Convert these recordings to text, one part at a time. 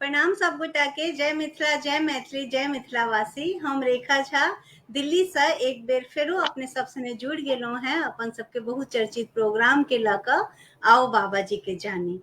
प्रणाम सब गोटा के। जय मिथिला, जय मैथिली, जय मिथिलावासी। हम रेखा झा दिल्ली से एक बेर फेरो अपने सब सने जुड़ गेलहुँ हैं अपन सबके बहुत चर्चित प्रोग्राम के लऽ कऽ आओ बाबा जी के जानी।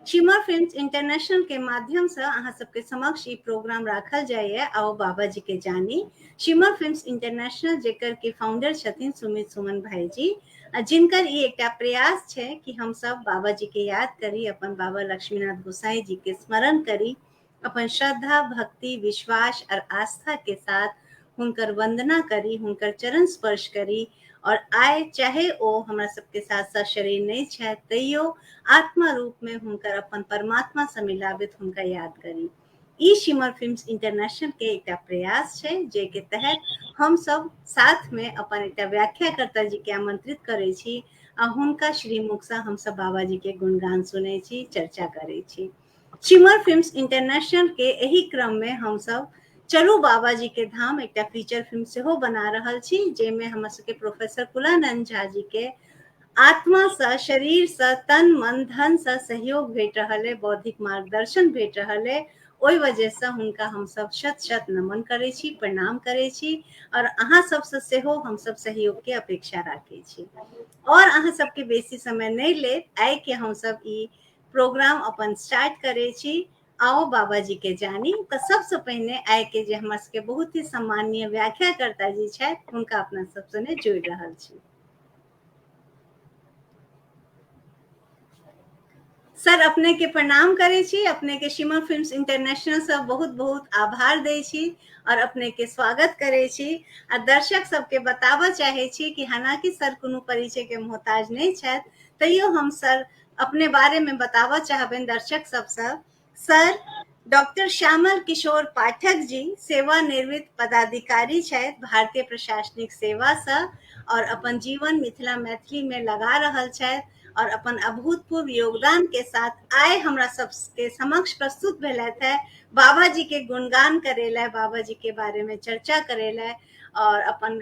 शिमर फिल्म्स इंटरनेशनल के माध्यम से अहाँ सबके समक्ष ई प्रोग्राम राखल जाइए आओ बाबा जी के जानी। शिमर फिल्म्स इंटरनेशनल जेकर के फाउंडर छथिन सुमित सुमन भाई जी, आ जिनकर ई एकटा प्रयास छै कि हम सब बाबा जी के याद करी, अपन बाबा लक्ष्मीनाथ गोसाई जी के स्मरण करी, अपन श्रद्धा भक्ति विश्वास और आस्था के साथ हुनकर वंदना करी, हुनकर चरण स्पर्श करी। और आय चाहे ओ हमरा सबके साथ साथ शरीर नहीं छथि तैयो आत्मा रूप में हुनकर अपन परमात्मा से मिलाबित हुनका याद करी। ई शिमर फिल्म्स इंटरनेशनल के एकटा प्रयास छै जे के तहत हम सब साथ में अपन एकटा व्याख्याकर्ता जी के आमंत्रित करै छी आ हुनका श्रीमुख से हम सब बाबा जी के गुणगान सुनै छी, चर्चा करै छी। शिमर फिल्म्स इंटरनेशनल के एहि क्रम में हम सब चलू बाबा जी के धाम एकटा फीचर फिल्म सेहो बना रहल छी, जाहिमे हमर सबके प्रोफेसर कुलानंद झा जी के आत्मा से शरीर से तन मन धन से सहयोग भेट रहल है, बौद्धिक मार्गदर्शन भेट रहल है। ओहि वजह से हुनका हम सब शत शत नमन करै छी, प्रणाम करै छी और अहाँ सबसे सेहो हम सब सहयोग के अपेक्षा राखै छी। और अहाँ सबके बेसी समय नहीं लेत आइ के हम सब ई प्रोग्राम अपन स्टार्ट करै छी आओ बाबा जी के जानी। तो सबसे पहिने आइ के जे हमर सबके बहुत ही सम्माननीय व्याख्याकर्ता जी छथि हुनका अपना सब सने जोड़ि रहल छी। सर अपने के प्रणाम करै छी, अपने के शिमर फिल्म्स इंटरनेशनल से बहुत बहुत आभार दै छी और अपने के स्वागत करै छी। आ दर्शक सबके बताबऽ चाहै छी कि हालांकि सर कोनो परिचय के मोहताज नहीं छथि तैयो हम सर अपने बारे में बताबऽ चाहबनि दर्शक सबसँ। सर डॉक्टर श्यामल किशोर पाठक जी सेवानिवृत्त पदाधिकारी छथि भारतीय प्रशासनिक सेवा से और अपन जीवन मिथिला मैथिली में लगा रहल छथि और अपन अभूतपूर्व योगदान के साथ आइ हमरा सबके समक्ष प्रस्तुत भेलथि है बाबा जी के गुणगान करे ला, बाबा जी के बारे में चर्चा करे ला और अपन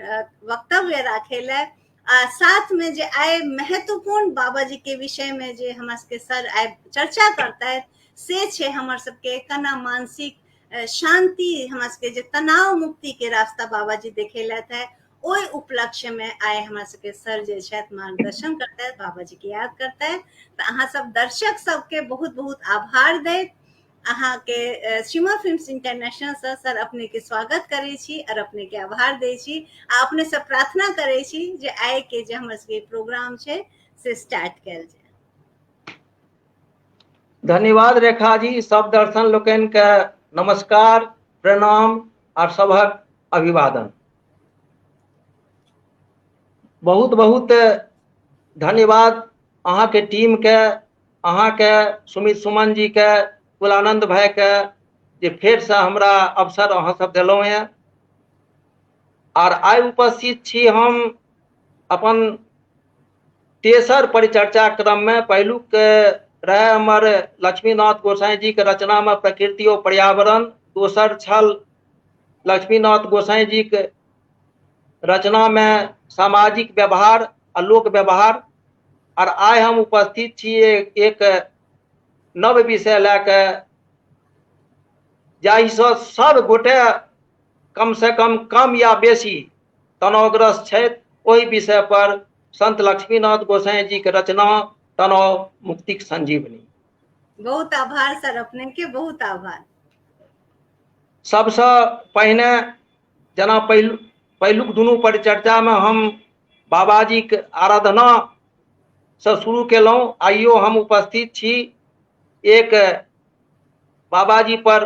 वक्तव्य राखे ला। आ साथ में जे आइ महत्वपूर्ण बाबा जी के विषय में जे हमरा सबके सर आइ चर्चा करता से छै हमर सबके केना मानसिक शांति, हमरा सबके जे तनाव मुक्ति के रास्ता बाबा जी देखेलथि है ओहि उपलक्ष्य में आइ हमरा सबके सर जे छथि मार्गदर्शन करता है, बाबा जी के याद करता है। तो अहाँ सब दर्शक सबके बहुत बहुत आभार दैत अहाँ के शिमर फिल्म्स इंटरनेशनल से सर अपने के स्वागत करै छी और अपने के आभार दै छी आ अपने से प्रार्थना करै छी जे आइ के जे हमर सबके प्रोग्राम छै से स्टार्ट कयल जाय। धन्यवाद रेखा जी। सब दर्शन लोकनि के नमस्कार, प्रणाम और सबहक अभिवादन। बहुत बहुत धन्यवाद अहाँ के टीम के, अहाँ के सुमित सुमन जी के, कुलानंद भाई के, जे फेर से हमरा अवसर अहाँ सब देलहुँ हैं। और आइ उपस्थित छी हम अपन तेसर परिचर्चा क्रम में। पहिलुक रहे हमर लक्ष्मीनाथ गोसाई जी के रचना में प्रकृति और पर्यावरण, दोसर छल लक्ष्मीनाथ गोसाई जी के रचना में सामाजिक व्यवहार आ लोक व्यवहार। और आइ हम उपस्थित छी एक नव विषय लए के, जाहिसँ सब गोटे कम से कम कम या बेसी तनावग्रस्त छथि, ओहि विषय पर संत लक्ष्मीनाथ गोसाई जी के रचना तनाव मुक्तिक संजीवनी। बहुत आभार सर, अपने के बहुत आभार। सबसँ पहिने जेना पहिलुक दुनू परिचर्चा में हम बाबाजी के आराधना से शुरू केलहुँ, आइयो हम उपस्थित छी एक बाबाजी पर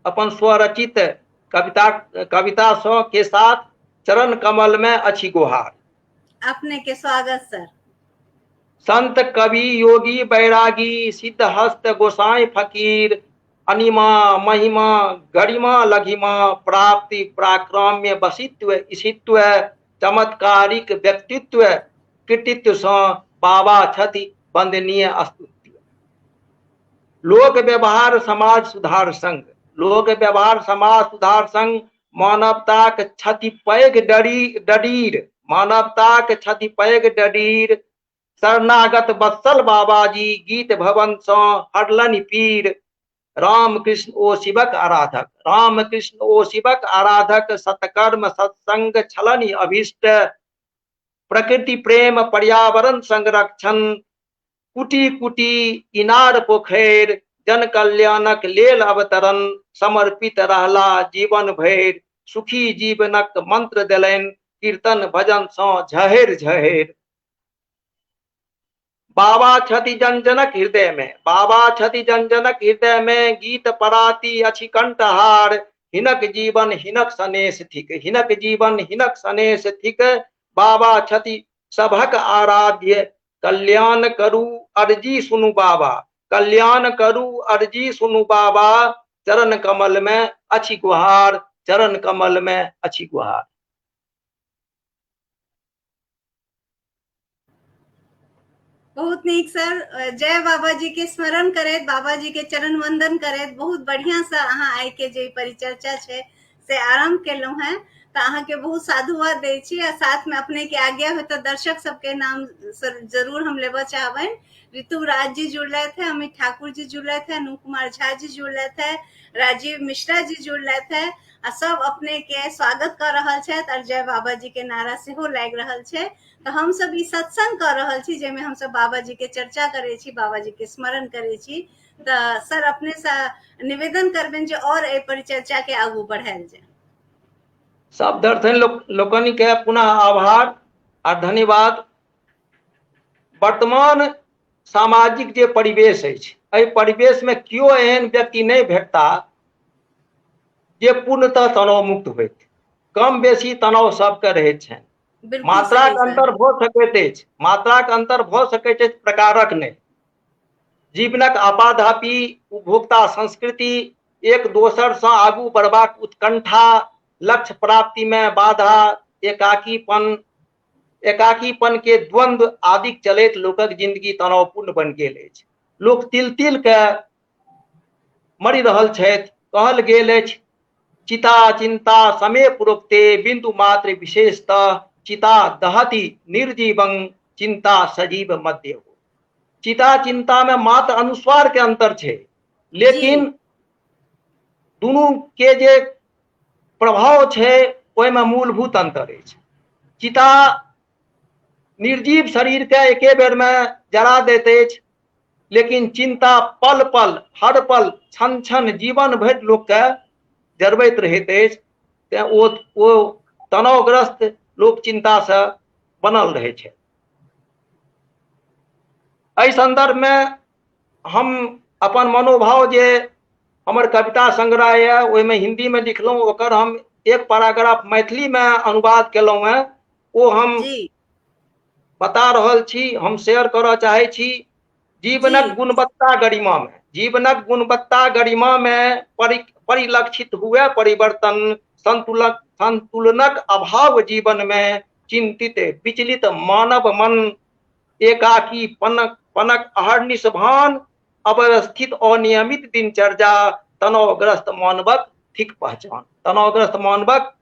अपन स्वरचित कविता सँ के साथ चरण कमल में अछि गोहार। अपने के स्वागत सर। संत कवि योगी बैरागी सिद्धहस्त गोसाई फकीर, अनिमा महिमा गरिमा लघिमा प्राप्ति पराक्रम्य वसित्व ईशित्व चमत्कारिक व्यक्तित्व कृतित्व सँ बाबा छथि वंदनीय स्तुत्य। लोक व्यवहार समाज सुधार संघ, लोक व्यवहार समाज सुधार संघ मानवताक छथि पैघ डडीर, मानवताक छथि पैघ डडीर, शरणागत वत्सल बाबाजी गीत भवन सँ हरलनि पीर, राम कृष्ण ओ शिवक आराधक, राम कृष्ण ओ शिवक आराधक, सत्कर्म सत्संग छलनि अभीष्ट, प्रकृति प्रेम पर्यावरण संरक्षण, कुटी कुटी इनार पोखरि, जन कल्याणक लेल अवतरण, समर्पित रहला जीवन भरि, सुखी जीवनक मंत्र देलनि, कीर्तन भजन सँ झहरि झहरि। बाबा छथि जन जनक हृदय में, बाबा छथि जन जनक हृदय में, गीत पराती अछि कंठहार, हिनक जीवन हिनक सनेश थिक, हिनक जीवन हिनक सनेश थिक, बाबा छथि सभक आराध्य, कल्याण करू अर्जी सुनु बाबा, कल्याण करू अर्जी सुनु बाबा, चरण कमल में अछि गुहार, चरण कमल में अछि गुहार। बहुत नीक सर, जय बाबा जी के स्मरण करैत, बाबा जी के चरण वंदन करैत बहुत बढ़िया से अहाँ आइ के जे परिचर्चा छै से आरंभ केलहुँ हेँ, तऽ अहाँके बहुत साधुवाद दै छी। आ साथ में अपने के आज्ञा हो तऽ दर्शक सबके नाम सर जरूर हम लेबऽ चाहबनि। ऋतु राज जी जुड़लथि है, अमित ठाकुर जी जुड़लथि है, अनूप कुमार झा जी जुड़लथि है, राजीव मिश्रा जी जुड़लथि है, आ सब अपने के स्वागत कऽ रहल छथि और जय बाबा जी के नारा सेहो लागि रहल छै। तऽ हमसब ई सत्संग कऽ रहल छी जाहिमे हमसब बाबा जी के चर्चा करै छी, बाबा जी के स्मरण करै छी। तऽ सर अपने से निवेदन करबनि जे और एहि परिचर्चा के आगू बढ़ायल जाय। सब दर्शन लोकनि के पुनः आभार आ धन्यवाद। वर्तमान सामाजिक जे परिवेश अछि, एहि परिवेश में केओ एहन व्यक्ति नहि भेटता जे पूर्णतः तनाव मुक्त होइत। कम बेसी तनाव सबके रहैत छनि। मात्राक अंतर भऽ सकैत अछि, मात्राक अंतर भऽ सकैत अछि, प्रकारक नहि। जीवनक आपाधापी, उपभोक्ता संस्कृति, एक दोसर सँ आगू बढ़बाक उत्कंठा, लक्ष्य प्राप्ति में बाधा, एकाकीपन, एकाकीपन के द्वंद्व आदिक चलैत लोकक जिंदगी तनावपूर्ण बनि गेल अछि। लोक तिल तिल के मरि रहल छथि। कहल गेल अछि, चिता चिंता समे पुरोक्ते बिंदु मात्र विशेषतः चिता दहति निर्जीवं चिंता सजीव मध्य हो। चिता चिंता में मात्र अनुस्वार के अंतर छै, लेकिन दुनू के जे प्रभाव छै ओहिमे मूलभूत अंतर अछि। चिता निर्जीव शरीर के एके बेर में जरा दैत अछि, लेकिन चिंता पल पल हर पल क्षण क्षण जीवन भरि लोक के जरबैत रहैत अछि। तें ओ तनावग्रस्त लोक चिंता से बनल रहै छै। एहि संदर्भ में हम अपन मनोभाव जे हमर कविता संग्रह यऽ ओहिमे हिंदी में लिखलहुँ, ओकर हम एक पैराग्राफ मैथिली में अनुवाद केलहुँ हेँ, ओ हम बता रहल छी, हम शेयर करऽ चाहै छी। जीवनक गुणवत्ता गरिमा में, जीवनक गुणवत्ता गरिमा में परिलक्षित हुए परिवर्तन, संतुलनक अभाव जीवन में चिंतित विचलित मानव मन, एकाकी पनक अहर्निश भान, अव्यवस्थित अनियमित दिनचर्या, तनावग्रस्त मानवक ठीक पहचान, तनावग्रस्त मानवक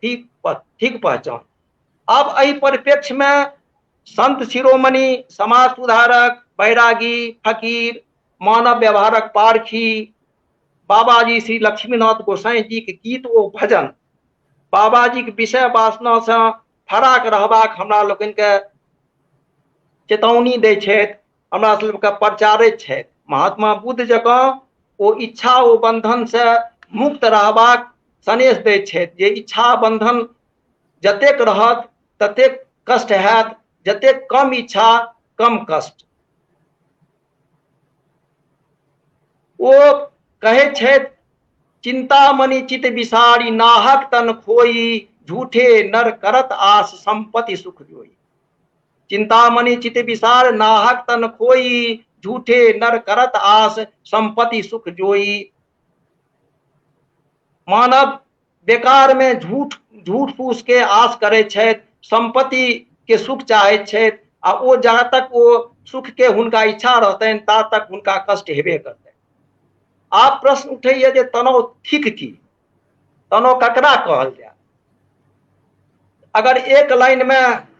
ठीक पहचान। अब एहि परिप्रेक्ष्य में संत शिरोमणि, समाज सुधारक, बैरागी, फकीर, मानव व्यवहारक पारखी बाबाजी श्री लक्ष्मीनाथ गोसाई जी के गीत ओ भजन बाबाजी के विषय वासना से फराक रहबाक हमरा लोकनि के चेतावनी दै छथि, हमरा सबके प्रचारित छथि। महात्मा बुद्ध जकाँ ओ इच्छा ओ बंधन से मुक्त रहबाक सनेश दै छथि जे इच्छा बंधन जतेक रहत ततेक कष्ट हैत, जतेक कम इच्छा कम कष्ट। ओ कहै छथि, चिंतामणि चित विसारी नाहक तन खोई, झूठे नर करत आस संपत्ति सुख जोई। चिंतामणि चित विसार नाहक तन खोई, झूठे नर करत आस संपत्ति सुख जोई। मानव बेकार में झूठ झूठ फूस के आस करे छथि, संपत्ति के सुख चाहे छथि, आ ओ जा तक ओ सुख के हुनका इच्छा रहतनि ता तक हुनका कष्ट हेबे करतनि। आब प्रश्न उठैया जे तनाव थिक की, तनाव ककरा कहल जाय? अगर एक लाइन में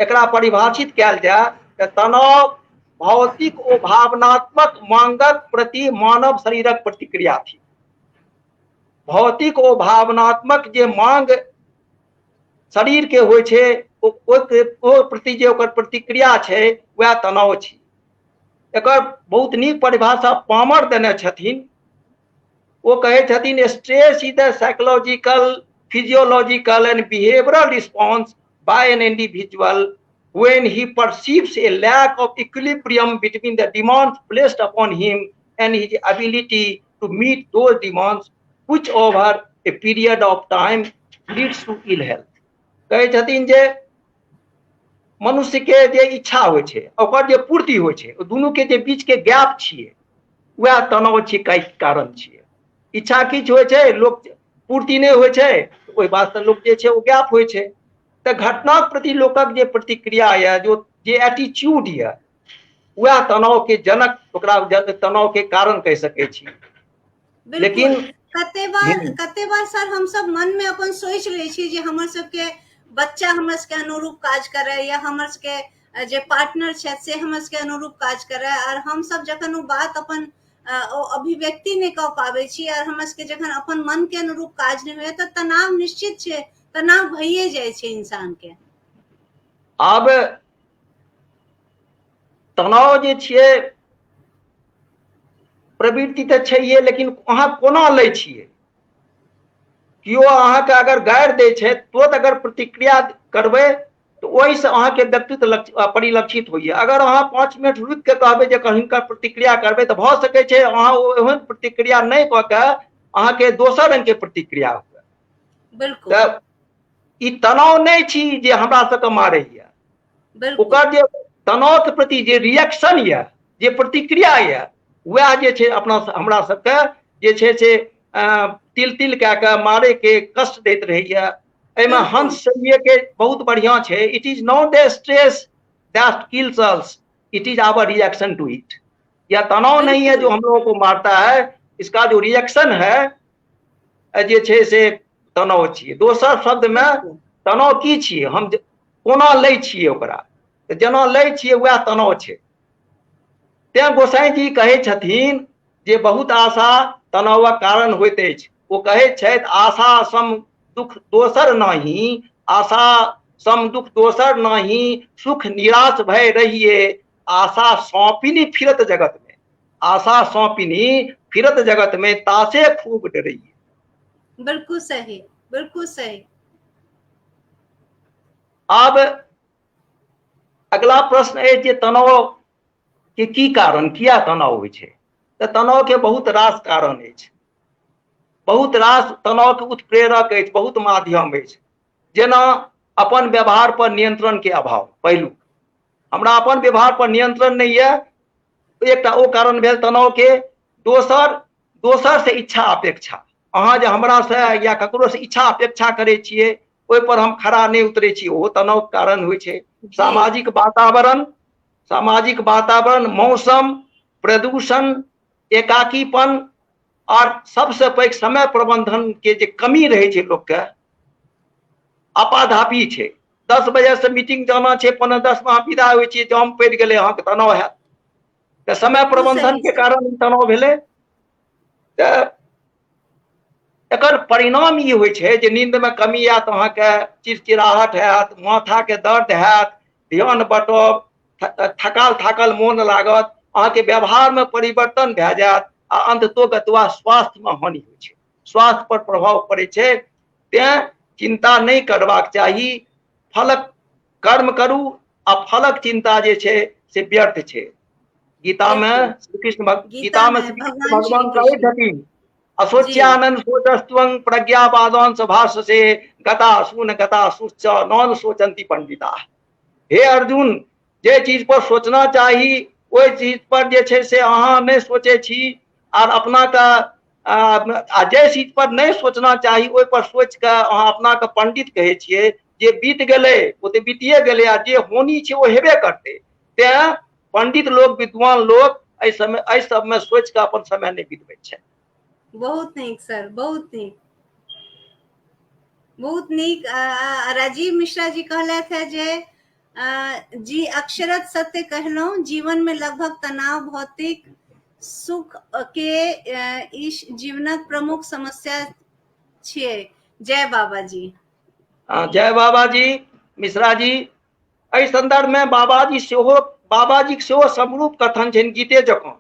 एकरा परिभाषित कयल जाय तऽ तनाव भौतिक ओ भावनात्मक मांगक प्रति मानव शरीरक प्रतिक्रिया थिक। भौतिक ओ भावनात्मक जे मांग शरीर के होइ छै, ओ प्रति जे ओकर प्रतिक्रिया छै वएह तनाव छी। एकर बहुत नीक परिभाषा पामर देने छथिन। ओ कहै छथिन stress is the psychological, physiological and behavioural response by an individual when he perceives a lack of equilibrium between the demands placed upon him and his ability to meet those demands, which over a period of time leads to ill health. कहै छथिन जे मनुष्य के जे इच्छा होइ छै ओकर जे पूर्ति होइ छै, ओ दुनू के जे बीच के गैप छियै वएह तनाव छियै, कारण छियै। इच्छा किछु होइ छै, लोक पूर्ति नहि होइ छै, ओहि वास्ते लोक जे छै ओ गैप होइ छै। तऽ घटनाक प्रति लोकक जे प्रतिक्रिया यऽ, जो जे एटीट्यूड यऽ, वएह तनाव के जनक, ओकरा तनाव के कारण कहि सकै छी। लेकिन कते बार कते बार सर हमसब मन में अपन सोच लै छी जे हमर सबके बच्चा हमर सबके अनुरूप काज करे या हमर सबके जे पार्टनर छथि से हमर सबके अनुरूप काज करे, और हमसब जखन ओ बात अपन ओ अभिव्यक्ति नहि कऽ पाबै छी और हमर सबके जखन अपन मन के अनुरूप काज नहि होइया तऽ तनाव निश्चित छै, तनाव भइए जाइ छै इंसान के। आब तनाव जे छियै प्रवृत्ति तऽ छैहे, लेकिन अहाँ कोना लै छियै? केओ अहाँके अगर गारि दै छै, तुरंत अगर प्रतिक्रिया करबै तऽ ओहिसँ अहाँके व्यक्तित्व परिलक्षित होइया। अगर अहाँ 5 मिनट रुकि के कहबै जे हिनकर प्रतिक्रिया करबै तऽ भऽ सकै छै अहाँ ओहन प्रतिक्रिया नहि कऽ के अहाँके दोसर रंग के प्रतिक्रिया हुए। बिल्कुल। तऽ ई तनाव नहि छी जे हमरा सबके मारैया, ओकर जे तनाव के प्रति जे रिएक्शन यऽ, जे प्रतिक्रिया यऽ, वएह जे छै अपना हमरा सबके जे छै से तिल तिल कए कऽ मारे के कष्ट दैत रहैया। एहिमे हंस शरीर के बहुत बढ़िया छै, it is not a stress that kills us, it is our reaction to it. यह तनाव नहीं है जो हम लोगों को मारता है, इसका जो रिएक्शन है जे छै से तनाव छियै। दोसर शब्द में तनाव की छियै, हम कोना लै छियै ओकरा, तऽ जेना लै छियै वएह तनाव छै। तें गोसाई जी कहै छथिन जे बहुत आशा तनावक कारण होइत अछि। ओ कहै छथि आशा सम दुख दोसर नाही, आशा सम दुख दोसर नाही, सुख निराश भय रहिए, आशा सौंपिनी फिरत जगत में, आशा सौंपिनी फिरत जगत में, तासे खूब डरइए। बिल्कुल सही, बिल्कुल सही। आब अगला प्रश्न अछि जे तनाव के की कारण, किया तनाव होइ छै? तऽ तनाव के बहुत रास कारण अछि, बहुत रास तनाव के उत्प्रेरक अछि, बहुत माध्यम अछि। जेना अपन व्यवहार पर नियंत्रण के अभाव, पहिलुक हमरा अपन व्यवहार पर नियंत्रण नहि यऽ, एकटा ओ कारण भेल तनाव के। दोसर, दोसर से इच्छा अपेक्षा, अहाँ जे हमरा से या ककरो से इच्छा अपेक्षा करै छियै ओहि पर हम खड़ा नहि उतरै छी, ओहो तनाव के कारण होइ छै। सामाजिक वातावरण, सामाजिक वातावरण, मौसम, प्रदूषण, एकाकीपन और सबसे पैघ समय प्रबंधन के जे कमी रहै छै लोकके, आपाधापी छै। 10 बजे से मीटिंग जाना छै, 9:45 में अहाँ विदा होइ छियै, जाम पड़ि गेलै, अहाँके तनाव हैत। तऽ समय प्रबंधन के कारण तनाव भेलै। तऽ एकर परिणाम ई होइ छै जे नींद में कमी आयत, अहाँके चिड़चिड़ाहट हैत, माथा के दर्द हैत, ध्यान बटब, थकाल थाकल मोन लागत, अहाँके व्यवहार में परिवर्तन भए जायत आ अंततोगत्वा स्वास्थ्य में हानि होइ छै, स्वास्थ्य पर प्रभाव पड़ै छै। तें चिंता नहि करबाक चाही, फलक कर्म करू आ फलक चिंता जे छै से व्यर्थ छै। गीता में श्री कृष्ण गीता में श्री कृष्ण भगवान कहै छथिन, अशोच्यानंद शोचस्त्वं प्रज्ञावादान भाषसे गता सुन गता सुच्च नॉन शोचंती पंडिता। हे अर्जुन, जे चीज पर सोचना चाही ओहि चीज पर जे छै से अहाँ नहि सोचै छी आर अपना के आ जे चीज पर नहि सोचना चाही ओहि पर सोचि कऽ अहाँ अपना के पंडित कहै छियै। जे बीत गेलै ओ तऽ बीतिये गेलै आ जे होनी छै ओ हेबे करतै। तें पंडित लोक, विद्वान लोक एहि समय एहि सबमे सोचि कऽ अपन समय नहि बितबै छै। बहुत नीक सर, बहुत नीक, बहुत नीक। राजीव मिश्रा जी कहलथि है जे जी अक्षरत सत्य कहलहुँ, जीवन में लगभग तनाव भौतिक सुख के इस जीवनक प्रमुख समस्या छियै। जय बाबा जी। जय बाबा जी। मिश्रा जी, एहि संदर्भ में बाबाजी सेहो, बाबाजीक सेहो समरूप कथन छनि गीते जकाँ,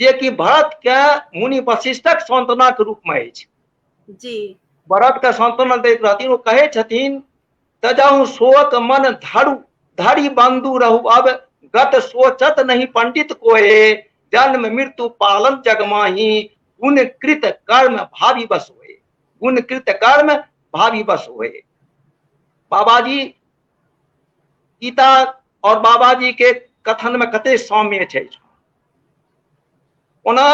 जे कि भरत के मुनि वशिष्ठक सांत्वना के रूप में अछि। जी। भरत के सांत्वना दैत रहथिन, ओ कहै छथिन तजहु शोक मन धरु धरि बंधु रहु अब गत सोचत नहीं पंडित कोए, जन्म मृत्यु पालन जगमाही गुण कृत कर्म भावी बस होए, गुण कृत कर्म भावी बस होए। बाबाजी गीता और बाबाजी के कथन में कते साम्य छै। ओना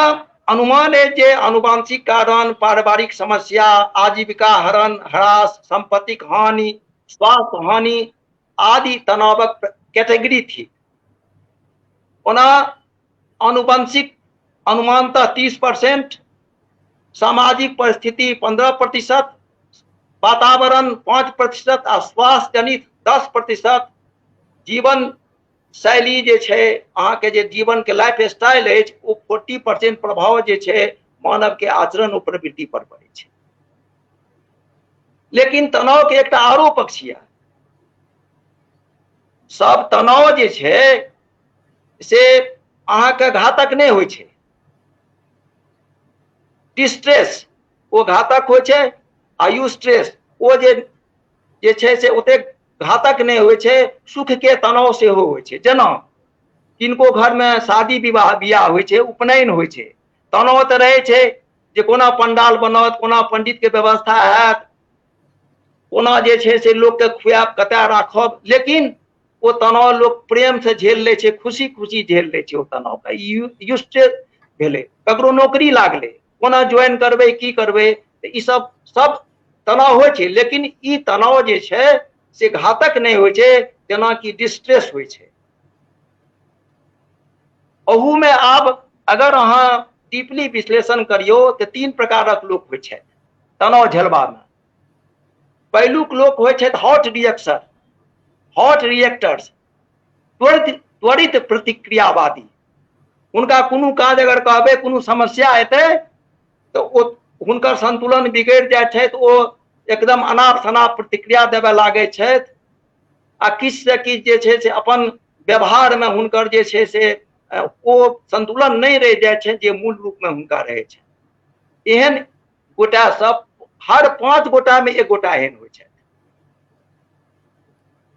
अनुमान है जे आनुवंशिक कारण, पारिवारिक समस्या, आजीविका हरण ह्रास, संपत्तिक हानि, स्वास्थ्य हानि आदि तनावक कैटेगरी थी। ओना आनुवंशिक अनुमानतः 30%, सामाजिक परिस्थिति 15%, वातावरण 5% आ स्वास्थ्य जनित 10%, जीवन शैली जे छै अहाँके जे जीवन के लाइफ स्टाइल अछि ओ 40% प्रभाव जे छै मानव के आचरण ओ प्रवृत्ति पर पड़ै छै। लेकिन तनाव के एकटा आरो पक्ष यऽ, सब तनाव जे छै से अहाँके घातक नहि होइ छै। डिस्ट्रेस ओ घातक होइ छै, आ यूस्ट्रेस ओ जे जे छै से ओतेक घातक नहि होइ छै। सुख के तनाव सेहो होइ छै, जेना किनको घरमे शादी विवाह बियाह होइ छै, उपनयन होइ छै, तनाव तऽ रहै छै जे कोना पंडाल बनत, कोना पंडित के व्यवस्था हैत, कोना जे छै से लोकके खुआयब, कतय राखब, लेकिन ओ तनाव लोक प्रेम से झेल लै छै, खुशी खुशी झेल लै छै ओ तनावके। यूस्ट्रेस भेलै, ककरो नौकरी लागलै, कोना ज्वाइन करबै, की करबै, तऽ ई सब सब तनाव होइ छै। लेकिन ई तनाव जे छै से घातक नहि होइ छै जेनाकि डिस्ट्रेस होइ छै। अहूमे आब अगर अहाँ डीपली विश्लेषण करियौ तऽ 3 प्रकारक लोक होइ छथि तनाव झेलबामे। पहिलुक लोक होइ छथि हॉट रिएक्शन, हॉट रिएक्टर्स, त्वरित त्वरित प्रतिक्रियावादी। हुनका कोनो काज अगर कहबै, कोनो समस्या एतै तऽ ओ हुनकर संतुलन बिगड़ि जाइ छै, तऽ ओ एकदम अनाप शनाप प्रतिक्रिया देबय लागै छथि आ किछु से किछु जे छै से अपन व्यवहारमे हुनकर जे छै से ओ संतुलन नहि रहि जाइ छै जे मूल रूपमे हुनका रहै छै। एहन गोटा सब हर 5 गोटामे 1 गोटा एहन होइ छथि,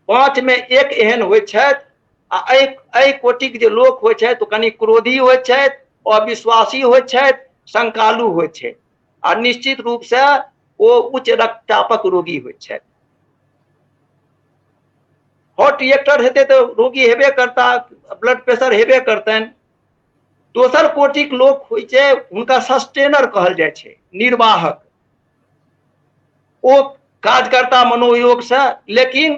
5 में 1 एहन होइ छथि। आ एहि कोटिक जे लोक होइ छथि ओ कनि क्रोधी होइ छथि, अविश्वासी होइ छथि, शंकालु होइ छथि आ निश्चित रूप से ओ उच्च रक्तचापक रोगी होइ छथि। हॉट रिएक्टर हेतै तऽ रोगी हेबे करता, ब्लड प्रेशर हेबे करतनि। दोसर कोटिक लोक होइ छै, हुनका सस्टेनर कहल जाइ छै, निर्वाहक। ओ काज करता मनोयोग से, लेकिन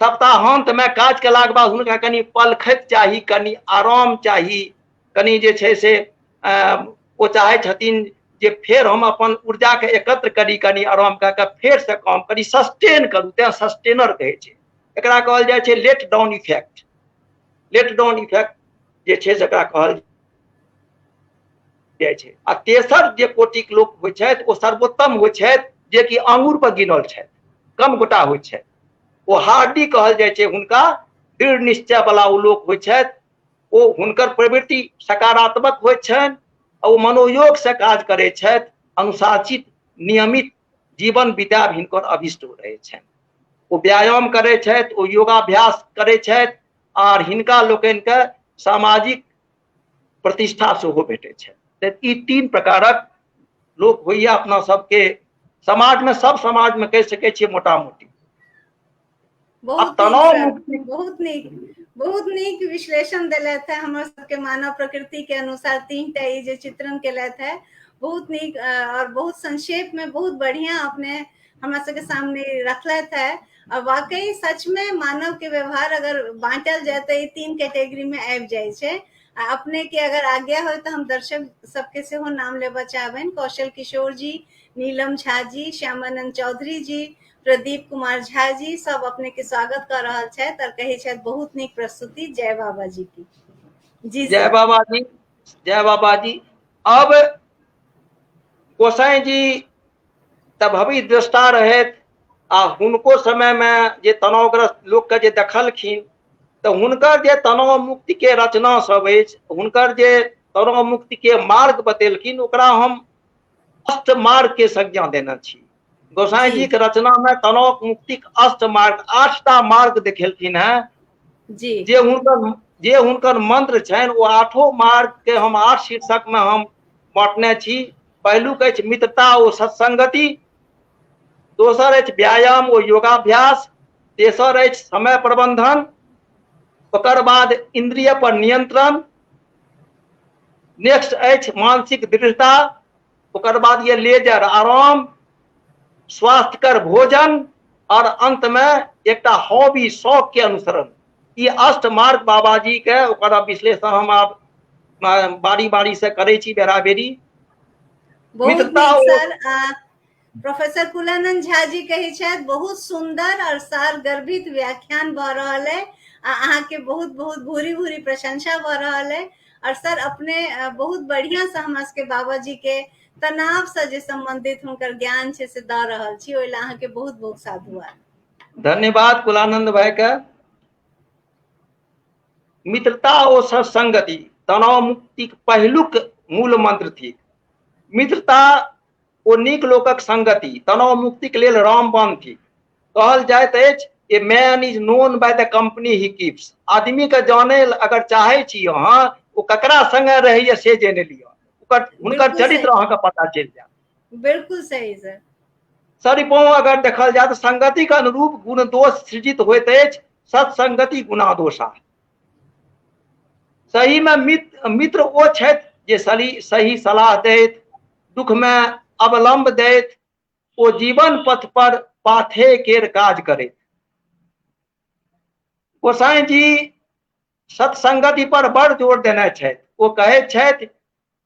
सप्ताहांत में काज केलाके बाद हुनका कनि पलखति चाही, कनि आराम चाही, कनि जे छै से ओ चाहै छथिन जे फेर हम अपन ऊर्जा के एकत्र करी, कनि आराम कए कऽ फेर से काम करी, सस्टेन करू, तें सस्टेनर कहै छै। एकरा कहल जाइ छै let down effect. Let down effect जे छै से एकरा कहल जाइ छै। आ तेसर जे कोटिक लोक होइ छथि ओ सर्वोत्तम होइ छथि, जे कि आंगुर पर गिनल छथि, कम गोटा होइ छथि। ओ हार्डी कहल जाइ छै हुनका, दृढ़ निश्चय वाला ओ लोक होइ छथि। ओ हुनकर प्रवृत्ति सकारात्मक होइ छनि, ओ मनोयोग से काज करै छथि, अनुशासित नियमित जीवन बितायब हिनकर अभिष्ट रहै छनि। ओ व्यायाम करै छथि, ओ योगाभ्यास करै छथि आर हिनका लोकनिके सामाजिक प्रतिष्ठा सेहो भेटै छनि। तऽ ई 3 प्रकारक लोक होइया अपना सबके समाजमे, सब समाजमे कहि सकै छियै मोटा मोटी। बहुत तनाव बहुत नीक, बहुत नीक विश्लेषण देलथि है हमर सबके मानव प्रकृति के अनुसार 3टा ई जे चित्रण केलथि है, बहुत नीक और बहुत संक्षेप में बहुत बढ़िया अपने हमरा सबके सामने रखलथि है। और वाकई सच में मानव के व्यवहार अगर बांटल जाए तो 3 कैटेगरी में आबि जाइ छै। आ अपने के अगर आज्ञा हो तो हम दर्शक सबके सेहो नाम लेबऽ चाहबनि। कौशल किशोर जी, नीलम झा जी, श्यामानंद चौधरी जी, प्रदीप कुमार झा जी सब अपने के स्वागत कर रहल छथि और कहै छथि बहुत नीक प्रस्तुति, जय बाबा जी की। जी जय बाबा जी, जय बाबा जी। अब गोसाई जी तऽ भविष्य दृष्टा रहथि आ हुनको समय मे जे तनावग्रस्त लोक के जे देखलखिन तऽ हुनकर जे तनाव मुक्ति के रचना सब अछि, हुनकर जे तनाव मुक्ति के मार्ग बतेलखिन ओकरा हम अष्ट मार्ग के संज्ञा देने छी। गोसाई जी के रचना में तनाव मुक्ति के अष्ट मार्ग, 8टा मार्ग देखेलखिन हैं जी। जे हुनकर मंत्र छनि ओ 8 मार्ग के हम 8 शीर्षक में हम बांटने छी। पहिलुक अछि मित्रता ओ सत्संगति, दोसर अछि व्यायाम ओ योगाभ्यास, तेसर अछि समय प्रबंधन, ओकर बाद इंद्रिय पर नियंत्रण, नेक्स्ट अछि मानसिक दृढ़ता, ओकर बाद ये लेजर आराम, स्वास्थ्यकर भोजन और अंत में एकटा हॉबी शौक के अनुसरण। ई अष्ट मार्ग बाबा जी के ओकर विश्लेषण हम आब बारी बारी से करै छी बेराबेरी। बहुत नीक सर। प्रोफेसर कुलानंद झा जी कहै छथि बहुत सुंदर और सार गर्भित व्याख्यान भऽ रहल है आ अहाँके बहुत बहुत भूरी भूरी प्रशंसा भऽ रहल है। और सर अपने बहुत बढ़िया से हमरा सबके बाबा जी के तनाव से जे संबंधित हुनकर ज्ञान छै से दऽ रहल छी, ओहि लए अहाँके बहुत बहुत साधुवाद। धन्यवाद कुलानंद भाई के। मित्रता ओ सत्संगति तनाव मुक्तिक पहिलुक मूल मंत्र थिक। मित्रता ओ नीक लोकक संगति तनाव मुक्तिक लेल रामबाण थिक। कहल जाइत अछि a man is known by the company he keeps. आदमी के जाने अगर चाहे छी अहाँ ओ ककरा संगे रहैया से जानि लिअ, हुनकर चरित्र अहाँके पता चलि जायत। बिल्कुल सही सर। सरिपों अगर देखल जाय तऽ संगति के अनुरूप गुण दोष सृजित होइत अछि, सत्संगति गुणादोषा। सही में मित्र ओ छथि जे सही सलाह दैत, दुख में अवलंब दैत, ओ जीवन पथ पर पाथे केर काज करैत। गोसाई जी सत्संगति पर बड़ जोर देने छथि। ओ कहैत छथि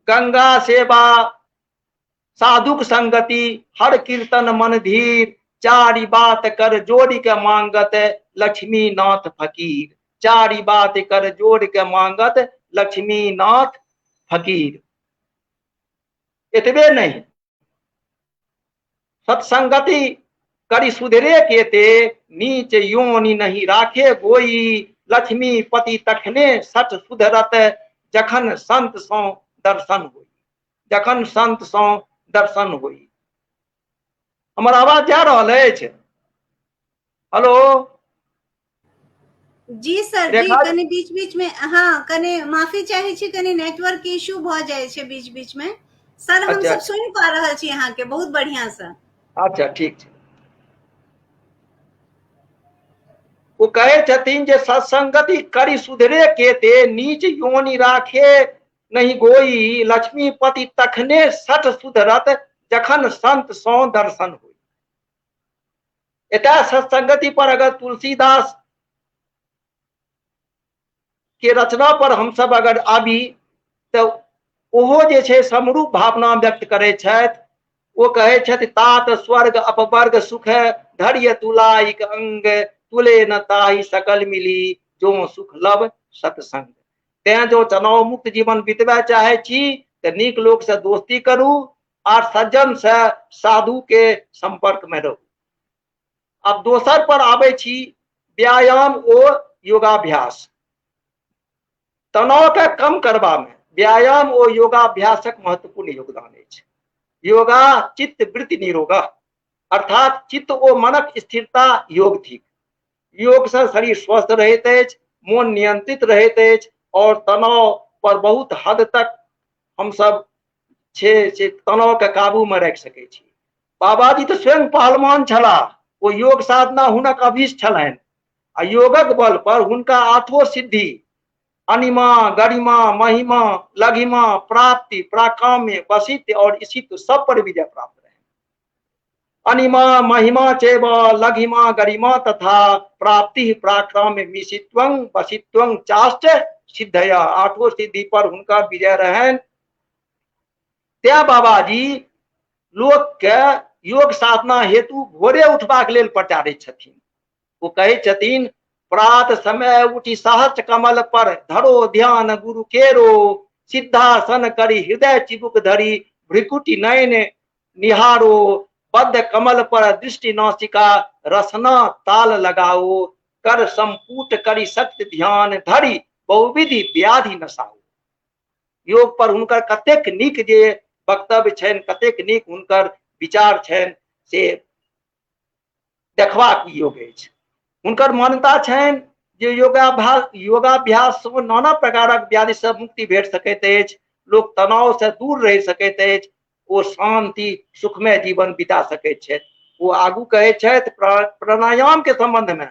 गंगा सेवा साधुक संगति हर कीर्तन मन धीर, चारि बात कर जोड़ के मांगत लक्ष्मी नाथ फकीर, चारि बात कर जोड़ के मांगत लक्ष्मी नाथ फकीर। एतबे नहीं, सत्संगति करी सुधरे के ते, नीच योनि नहीं राखे गोई, लक्ष्मी पति तखने सच सुधरत, जखन संत सो दर्शन होई, जखन संत सो दर्शन होई। हमर आवाज जा रहल अछि? हेलो जी सर जी, कनि बीच बीच में, हाँ कनि माफी चाहे छी, कनि नेटवर्क के इश्यू भ जाय छै बीच बीच में। सर हम सब सुनि पा रहल छी अहाँ के बहुत बढ़िया से। अच्छा ठीक छै। ओ कहै छथिन जे सत्संगति करी सुधरे के ते, नीच योनि राखे नहीं गोई, लक्ष्मीपति तखने सठ सुधरत, जखन संत सो दर्शन होई। एतय सत्संगति पर अगर तुलसीदास के रचना पर हम सब अगर आबी तो ओहो जे छै समरूप भावना व्यक्त करै छथि। ओ कहै छथि तात स्वर्ग अपवर्ग सुख धैर्य तुलाइक अंग, तुले न ताहि सकल मिली जो सुख लभ सत्संग। तें जो तनाव मुक्त जीवन बितबय चाहे छी तऽ नीक लोक से दोस्ती करू आर सज्जन से साधु के संपर्क में रहू। अब दोसर पर आबै छी व्यायाम ओ योगाभ्यास। तनाव के कम करबा में व्यायाम ओ योगाभ्यासक महत्वपूर्ण योगदान अछि। योगा चित्त वृत्ति निरोग, अर्थात चित्त ओ मनक स्थिरता योग थिक। योग से शरीर स्वस्थ रहैत अछि, मोन नियंत्रित रहैत अछि और तनाव पर बहुत हद तक हम सब छे तनाव के काबू में राखि सकै छी। बाबाजी तऽ स्वयं पहलवान छलाह, ओ योग साधना हुनक अभीष्ट छलनि आ योगक बल पर हुनका आठो सिद्धि अनिमा, गरिमा, महिमा, लघिमा, प्राप्ति, प्राकाम्य, वसित्व और ईशित्व सब पर विजय प्राप्त रहे। अनिमा, महिमा चैव लघिमा, गरिमा तथा प्राप्ति, प्राकाम्य, मिशित्वं, वसित्वं चाष्ट सिद्धया, आठो सिद्धि पर हुनका विजय रहनि। तैं बाबाजी लोक के योग साधना हेतु भोरे उठबाक लेल प्रचारित छथिन। ओ कहै छथिन, प्रात समय उठि सहस कमल पर धरो ध्यान गुरु केरो, सिद्धासन करी हृदय चिबुक धरी भ्रिकुटी नयन निहारो, बद्ध कमल पर दृष्टि नासिका रसना ताल लगाओ, कर संपुट करी सत्य ध्यान धरी बहुविधि व्याधि नसाओ। योग पर हुनकर कतेक नीक जे वक्तव्य छनि, कतेक नीक हुनकर विचार छनि, से देखबाक योग अछि। हुनकर मान्यता छनि जे योगाभ्यास सँ नाना प्रकारक व्याधि सँ मुक्ति भेट सकैत अछि, लोक तनाव सँ दूर रहि सकैत अछि, ओ शांति सुखमय जीवन बिता सकैत छथि। ओ आगू कहै छथि प्राणायाम के संबंध में,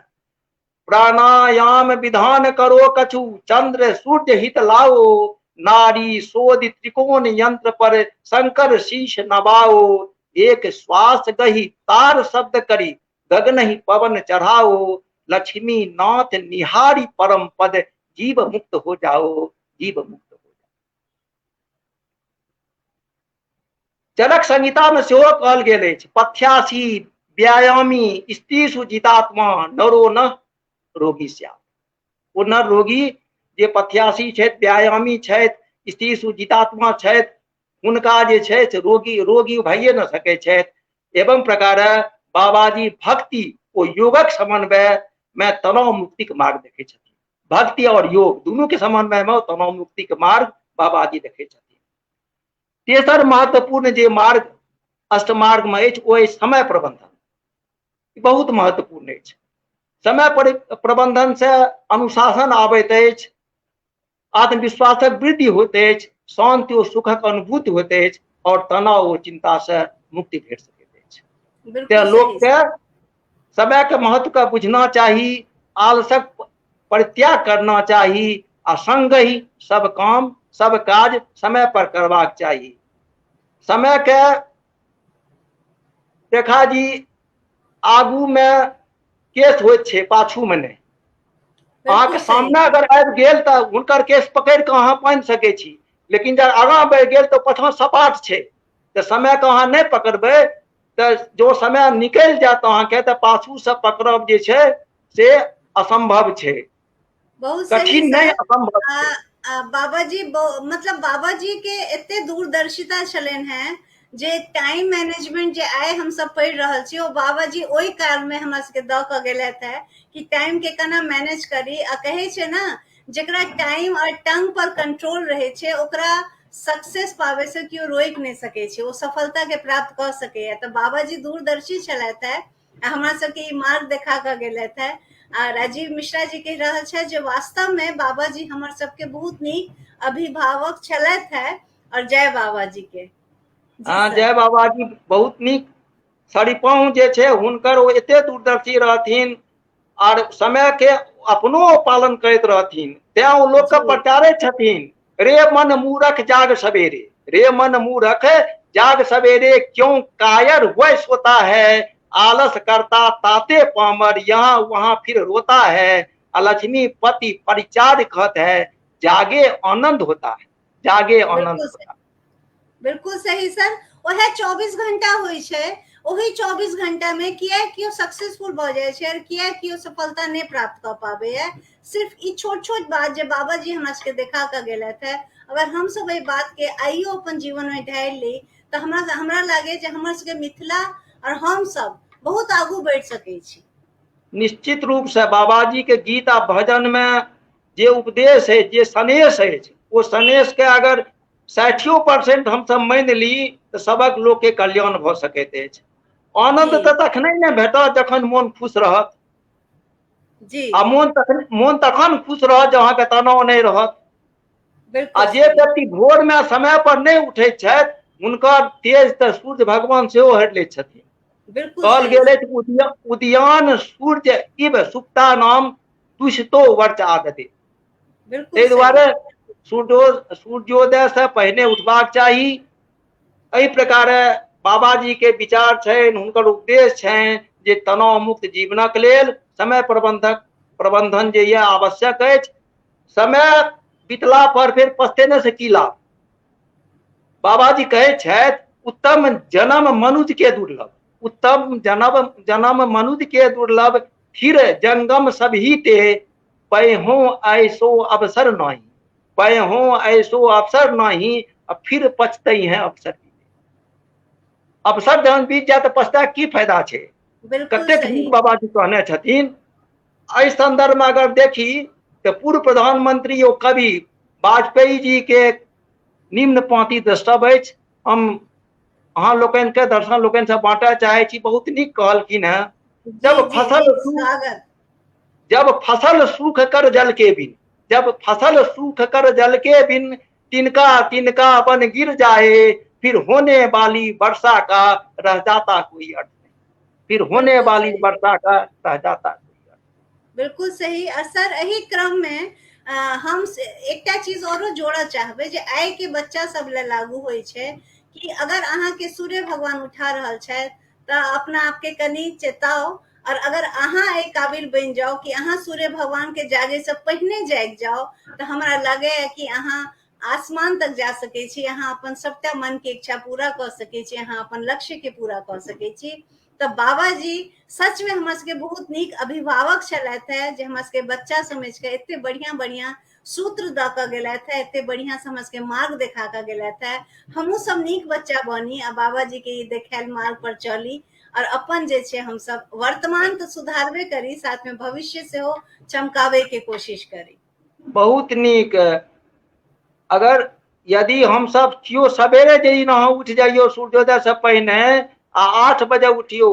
प्राणायाम विधान करो कछु चंद्र सूर्य हित लाओ, नारी शोधि त्रिकोण यंत्र पर शंकर शीश नवाओ, एक श्वास गही तार शब्द करी गगनहि पवन चढ़ाओ, लक्ष्मी नाथ निहारी परम पद जीव मुक्त हो जाओ, जीव मुक्त हो जाओ। चरक संहिता में सेहो कहल गेल अछि, पथ्यासी व्यायामी स्त्री सुजितात्मा नरो न रोगी स्यात्। ओ नर रोगी जे पथ्यासी छथि, व्यायामी छथि, स्त्री सुजितात्मा छथि, हुनका जे छै से रोगी भइए न सकै छथि। एवं प्रकार बाबाजी भक्ति ओ योगक समन्वय में तनाव मुक्तिक मार्ग देखै छथिन। भक्ति और योग दुनू के समन्वय में तनाव मुक्तिक मार्ग बाबाजी देखै छथिन। तेसर महत्वपूर्ण जे मार्ग अष्टमार्ग में अछि ओ अछि समय प्रबंधन। बहुत महत्वपूर्ण अछि। समय प्रबंधन से अनुशासन आबैत अछि, आत्मविश्वासक वृद्धि होइत अछि, शांति ओ सुखक अनुभूति होइत अछि और तनाव ओ चिंता से मुक्ति भेट सकैत अछि। तें लोक के समय के महत्व के बुझना चाही, आलसक परित्याग करना चाही आ संगहि सब काम सब काज समय पर करबाक चाही। समय के रेखा जी आगू में केस होइत छै, पाछू में नहि। अहाँके सामने अगर आबि गेल तऽ हुनकर केस पकड़ि कऽ अहाँ बान्हि सकै छी, लेकिन जब आगाँ बढ़ि गेल तऽ पाछाँ सपाट छै, तऽ समयके अहाँ नहि पकड़बै तऽ जो समय निकलि जायत अहाँके तऽ पाछूसँ पकड़ब जे छै से असम्भव छै। बहुत कठिन नहि, असम्भव छै। बाबाजी मतलब बाबाजी के एते दूरदर्शिता छलनि हैं जे टाइम मैनेजमेंट जे आइ हम सब पढ़ि रहल छी ओ बाबाजी ओहि काल में हमरा सबके दऽ कऽ गेलथि है कि टाइम के केना मैनेज करी। आ कहै छै ने जकरा टाइम और टंग पर कंट्रोल रहै छै ओकरा सक्सेस पाबै से केओ रोकि नहि सकै छै, ओ सफलता के प्राप्त कऽ सकैया। तऽ बाबाजी दूरदर्शी छलथि है आ हमरा सबके ई मार्ग देखा कऽ गेलथि है। आ राजीव मिश्रा जी कहि रहल छथि जे वास्तव में बाबाजी हमर सबके बहुत नीक अभिभावक छलथि है और जय बाबाजी के। हाँ, जय बाबाजी। बहुत नीक। सरिपहुँ जे छै हुनकर ओ एते दूरदर्शी रहथिन आर समय के अपनो पालन करैत रहथिन, तें ओ लोक के प्रचारै छथिन, रे मन मूरख जाग सवेरे, रे मन मूरख जाग सवेरे, क्यों कायर हुए सोता है, आलस करता ताते पामर, यहाँ वहां फिर रोता है, लक्ष्मी पति परिचार कहत है, जागे आनंद होता है, जागे आनंद होता है। बिल्कुल सही सर। वह 24 घंटा होइ छै, ओहि 24 घंटा में किया केओ सक्सेसफुल भऽ जाइ छै और किया केओ सफलता नहि प्राप्त कऽ पाबैया, सिर्फ ई छोट छोट बात जे बाबाजी हमरा सबके देखा कऽ गेलथि है, अगर हम सब एहि बात के आइयो अपन जीवन में ढालि ली तऽ हमरा लागे जे हमर सबके मिथिला और हम सब बहुत आगू बढ़ि सकै छी। निश्चित रूप से बाबाजी के गीत आ भजन में जे उपदेश है, जे सनेश अछि, ओ सनेश के अगर 60% हमसब मानि ली तऽ सबक लोक के कल्याण भऽ सकैत अछि। आनंद तऽ तखने ने भेटत जखन मोन खुश रहत। आ मोन तखन खुश रहत जब अहाँके तनाव नहि रहत। आ जे व्यक्ति भोर में समय पर नहि उठै छथि हुनकर तेज तऽ सूर्य भगवान सेहो हरि लै छथिन। कहल गेल अछि उदयान सूर्य इव सुप्ता नाम दुषितो वर्च आदते। ताहि दुआरे सूर्योदय से पहिने उठबाक चाही। एहि प्रकारे बाबाजी के विचार छनि, हुनकर उपदेश छनि जे तनाव मुक्त जीवनक लेल समय प्रबंधन जे यह आवश्यक अछि। समय बीतला पर फिर पछतेने से की लाभ। बाबाजी कहै छथि उत्तम जन्म मनुज के दुर्लभ। उत्तम जनम जनम मनुज के दुर्लभ, फिर जंगम सभी ते पैहो ऐसो अवसर नहीं, पैहो ऐसो अवसर नहीं, फिर पछतई है अवसर। अवसर जहन बीत जाए तऽ पछता की फायदा छै। कतेक नीक बाबाजी कहने छथिन। एहि संदर्भ में अगर देखी तऽ पूर्व प्रधानमंत्री ओ कवि वाजपेयी जी के निम्न पांति द्रष्टव्य अछि। हम अहाँ लोकनि के दर्शक लोकनि से बांटय चाहे छी। बहुत नीक कहलखिन हेँ। जब फसल जब फसल सूख कर जल के बिन, जब फसल सूख कर जल के बिन तिनका तिनका बन गिर जाए, फिर होने वाली वर्षा का रह जाता कोई अर्थ नहीं, फिर होने वाली वर्षा का रह जाता कोई अर्थ। बिल्कुल सही। आ सर एहि क्रम में हम एकटा चीज औरो जोड़ऽ चाहबै जे आइ के बच्चा सब लए लागू होइ छै कि अगर अहाँके सूर्य भगवान उठा रहल छथि तऽ अपना आपके कनि चेताउ, और अगर अहाँ एहि काबिल बनि जाउ कि अहाँ सूर्य भगवान के जागे से पहिने जागि जाउ, तऽ हमरा लगैए कि अहाँ आसमान तक जा सकै छी, अहाँ अपन सबटा मन के इच्छा पूरा कऽ सकै छी, अहाँ अपन लक्ष्य के पूरा कऽ सकै छी। तऽ बाबाजी सच में हमरा सबके बहुत नीक अभिभावक छलथि हे, जे हमरा सबके बच्चा समझ के एते बढ़िया बढ़िया सूत्र दऽ कऽ गेलथि हे, एते बढ़िया से हमरा सबके मार्ग देखा कऽ गेलथि हे। हमहूँ सब नीक बच्चा बनी आ बाबाजी के ई देखायल मार्ग पर चली और अपन जे छै हमसब वर्तमान तऽ सुधारबे करी, साथ में भविष्य सेहो चमकाबे के कोशिश करी। बहुत नीक। अगर यदि हमसब केओ सवेरे जे अहाँ उठि जाइयौ सूर्योदय से पहिने आ 8 बजे उठियौ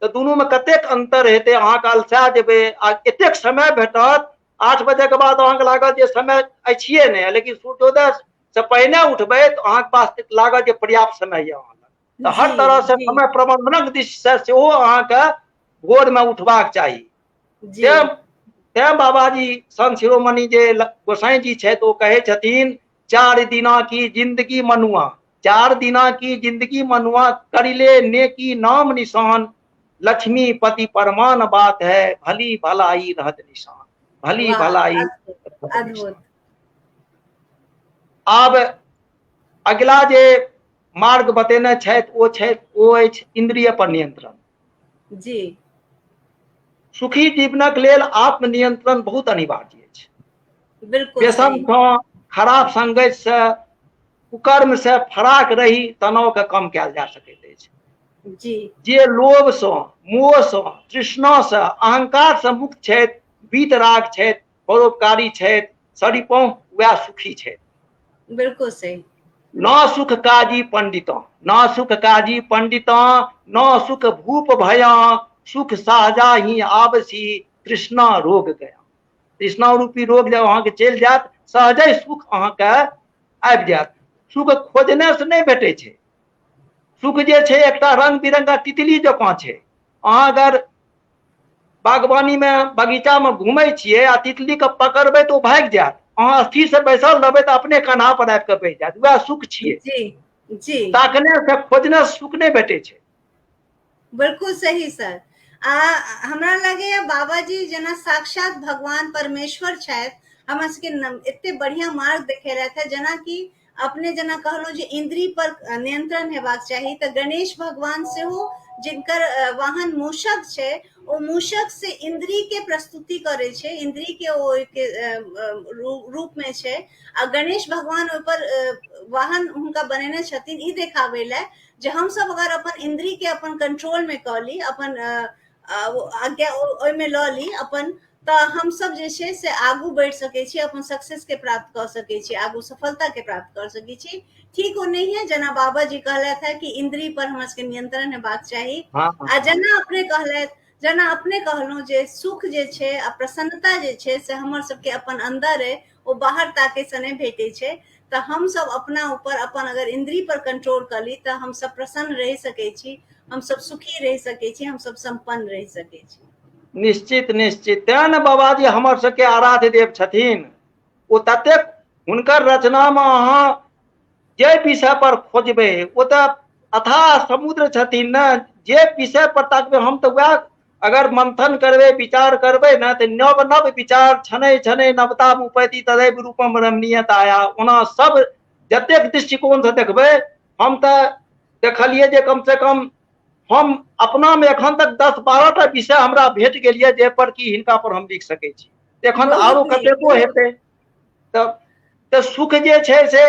तऽ दुनू में कतेक अंतर हेतै। अहाँके अलसा जेबै आ एतेक समय भेटत। 8 बजे के बाद अहाँके लागत जे समय अछिए नहि, लेकिन सूर्योदय से पहिने उठबै तऽ अहाँके पास लागत जे पर्याप्त समय यऽ अहाँ लग। तऽ हर तरह से समय प्रबंधनक दिश से सेहो अहाँके भोर में उठबाक चाही। तें बाबाजी संत शिरोमणि जे गोसाई जी छथि ओ कहै छथिन, 4 दिना की जिंदगी मनुआ, 4 दिना की जिंदगी मनुआ, करिले नेकी नाम निशान, लक्ष्मी पति परमान बात है, भली भलाई रहत निशान, भली भलाई। आब अगिला जे मार्ग बतेने छथि ओ छथि ओ अछि इंद्रिय पर नियंत्रण। जी। सुखी जीवनक लेल आत्मनियंत्रण बहुत अनिवार्य अछि। बिल्कुल। व्यसन सँ, खराब संगति से, कुकर्म से फराक रही तनाव के कम कयल जा सकैत अछि। जी। जे लोभ सँ, मोह सँ, तृष्णा सँ, अहंकार सँ मुक्त छथि, वीतराग छथि, परोपकारी छथि, सरिपहुँ वएह सुखी छथि। बिल्कुल सही। न सुख काजी पंडिता, न सुख काजी पंडिता, न सुख भूप भया, सुख सहजा ही आवसी, तृष्णा रोग गया। तृष्णा रूपी रोग जब अहाँके चलि जायत, सहजे सुख अहाँके आबि जायत। सुख खोजने से नहि भेटै छै। सुख जे छै एकटा रंग बिरंगा तितली जकाँ छै। अहाँ अगर बागवानी में बगीचा में घूमै छियै आ तितली के पकड़बै तऽ ओ भागि जायत, अहाँ स्थिर से बैसल रहबै तऽ अपने कन्हा पर आबि कऽ बैस जायत। वएह सुख छियै। जी जी। ताकने से खोजने से सुख नहि भेटै छै। बिल्कुल सही सर। आ हमरा लगैया बाबाजी जेना साक्षात भगवान परमेश्वर छथि, हमरा सबके एते बढ़िया मार्ग देखेलथि हे। जेनाकि अपने जेना कहलहुँ जे इंद्री पर नियंत्रण हेबाक चाही, तऽ गणेश भगवान सेहो जिनकर वाहन मूषक छै, ओ मूषक से इंद्री के प्रस्तुति करै छै, इंद्री के ओ के रूप में छै। आ गणेश भगवान ओहि पर वाहन हुनका बनेने छथिन ई देखाबै लए जे हमसब अगर अपन इंद्री के अपन कंट्रोल में कऽ ली, अपन आज्ञा ओहिमे लऽ ली अपन, तऽ हमसब जे छै से आगू बढ़ि सकै छी, अपन सक्सेस के प्राप्त कऽ सकै छी, आगू सफलता के प्राप्त कऽ सकै छी। ठीक ओ नहि है जेना बाबा जी कहलथि है कि इंद्री पर हमरा सबके नियंत्रण हेबाक चाही। आ जेना अपने कहलथि, जेना अपने कहलहुँ जे सुख जे छै आ प्रसन्नता जे छै से हमर सबके अपन अन्दर अइ, ओ बाहर ताकै से नहि भेटै छै। तऽ हमसब अपना ऊपर अपन अगर इंद्री पर कंट्रोल कऽ ली तऽ हमसब प्रसन्न रहि सकै छी, हमसब सुखी रहि सकै छी, हमसब सम्पन्न रहि सकै छी। निश्चित निश्चित। तें ने बाबाजी हमर सबके आराध्य देव छथिन। ओ ततेक हुनकर रचना में अहाँ जे विषय पर खोजबै ओ तऽ अथाह समुद्र छथिन ने, जे विषय पर ताकबै। हम तऽ वएह अगर मंथन करबै, विचार करबै ने, तऽ नव नव विचार छनै छनै नवता उपैती तदैव रूपम रमणीयता आया। ओना सब जतेक दृष्टिकोण से देखबै, हम तऽ देखलियै जे कम से कम हम अपना में एखन तक 10-12 टा विषय हमरा भेट गेल यऽ जाहि पर कि हिनका पर हम लिख सकै छी। एखन बहुत आरो नीक, कतेको बहुत हेतै। तऽ सुख जे छै से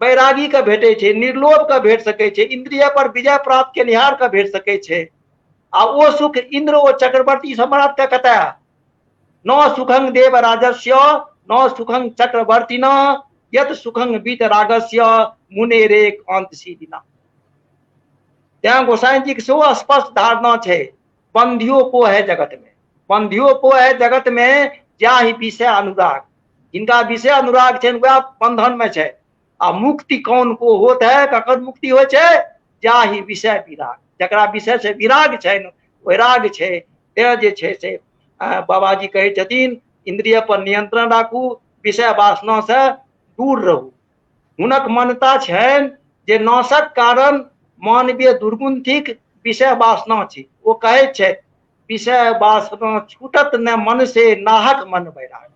बैरागी के भेटै छै, निर्लोभ के भेट सकै छै, इंद्रिय पर विजय प्राप्त केनिहार के भेट सकै छै। आ ओ सुख इंद्र ओ चक्रवर्ती सम्राट के कतय? न सुखं देव राजस्य न सुखं चक्रवर्ती न यत सुखं बीत रागस्य मुनेरे कांत सीदिना। तैं गोसाई जी के सेहो स्पष्ट धारणा छै, बंधियो को है जगत में, बंधियो को है जगत में जाहि विषय अनुराग। जिनका विषय अनुराग छनि वएह बंधन में छै। आ मुक्ति कौन को होत है, ककर मुक्ति होइ छै? जाहि विषय विराग। जकरा विषय से विराग छनि वैराग छै। तें जे छै से बाबाजी कहै छथिन इंद्रिय पर नियंत्रण राखू, विषय वासना से दूर रहू। हुनक मान्यता छनि जे नाशक कारण मानवीय दुर्गुण थिक, विषय वासना थिक। ओ कहै छथि विषय वासना छूटत न मन से नाहक मन वैराग।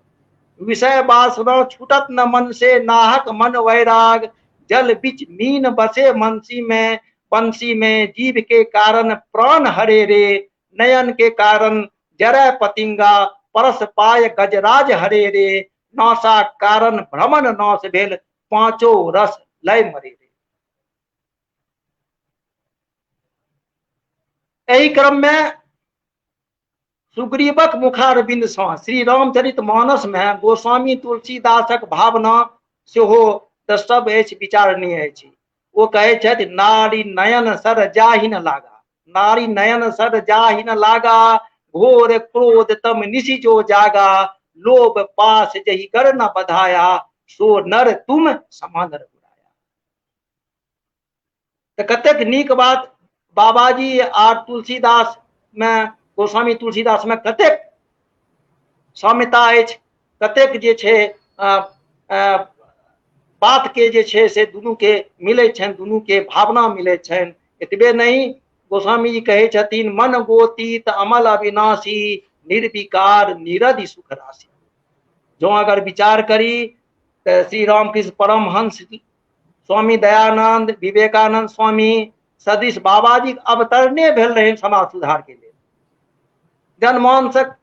विषय वासना छूटत न मन से नाहक मन वैराग। जल बिच मीन बसे मनसी में बंसी में, जीव के कारण प्राण हरे रे। नयन के कारण जरय पतिंगा, परस पाय गजराज हरे रे। नासा कारण भ्रमण नाश भेल, पांचो रस लय मरे रे। एहि क्रम में सुग्रीवक मुखारविंद सँ श्री रामचरित मानस में गोस्वामी तुलसीदासक भावना सेहो द्रष्टव्य अछि, विचारणीय अछि। ओ कहै छथि नारी नयन सर जाहि न लागा, नारी नयन सर जाहि न लागा, घोर क्रोध तम निशि जो जागा, लोभ पास जहि कर न बधाया, सो नर तुम समान रघुराया। तऽ कतेक नीक बात बाबाजी आर तुलसीदास में, गोस्वामी तुलसीदास में कतेक साम्यता अछि, कतेक जे छै बात के जे छै से दुनू के मिलै छनि, दुनू के भावना मिलै छनि। एतबे नहि, गोस्वामी जी कहै छथिन मन गोतीत अमल अविनाशी, निर्विकार निरधि सुख राशि। जँ अगर विचार करी तऽ श्री रामकृष्ण परमहंस, स्वामी दयानंद, विवेकानंद स्वामी सदृश बाबाजीक अवतरणे भेल रहनि समाज सुधार के लेल, जनमानसक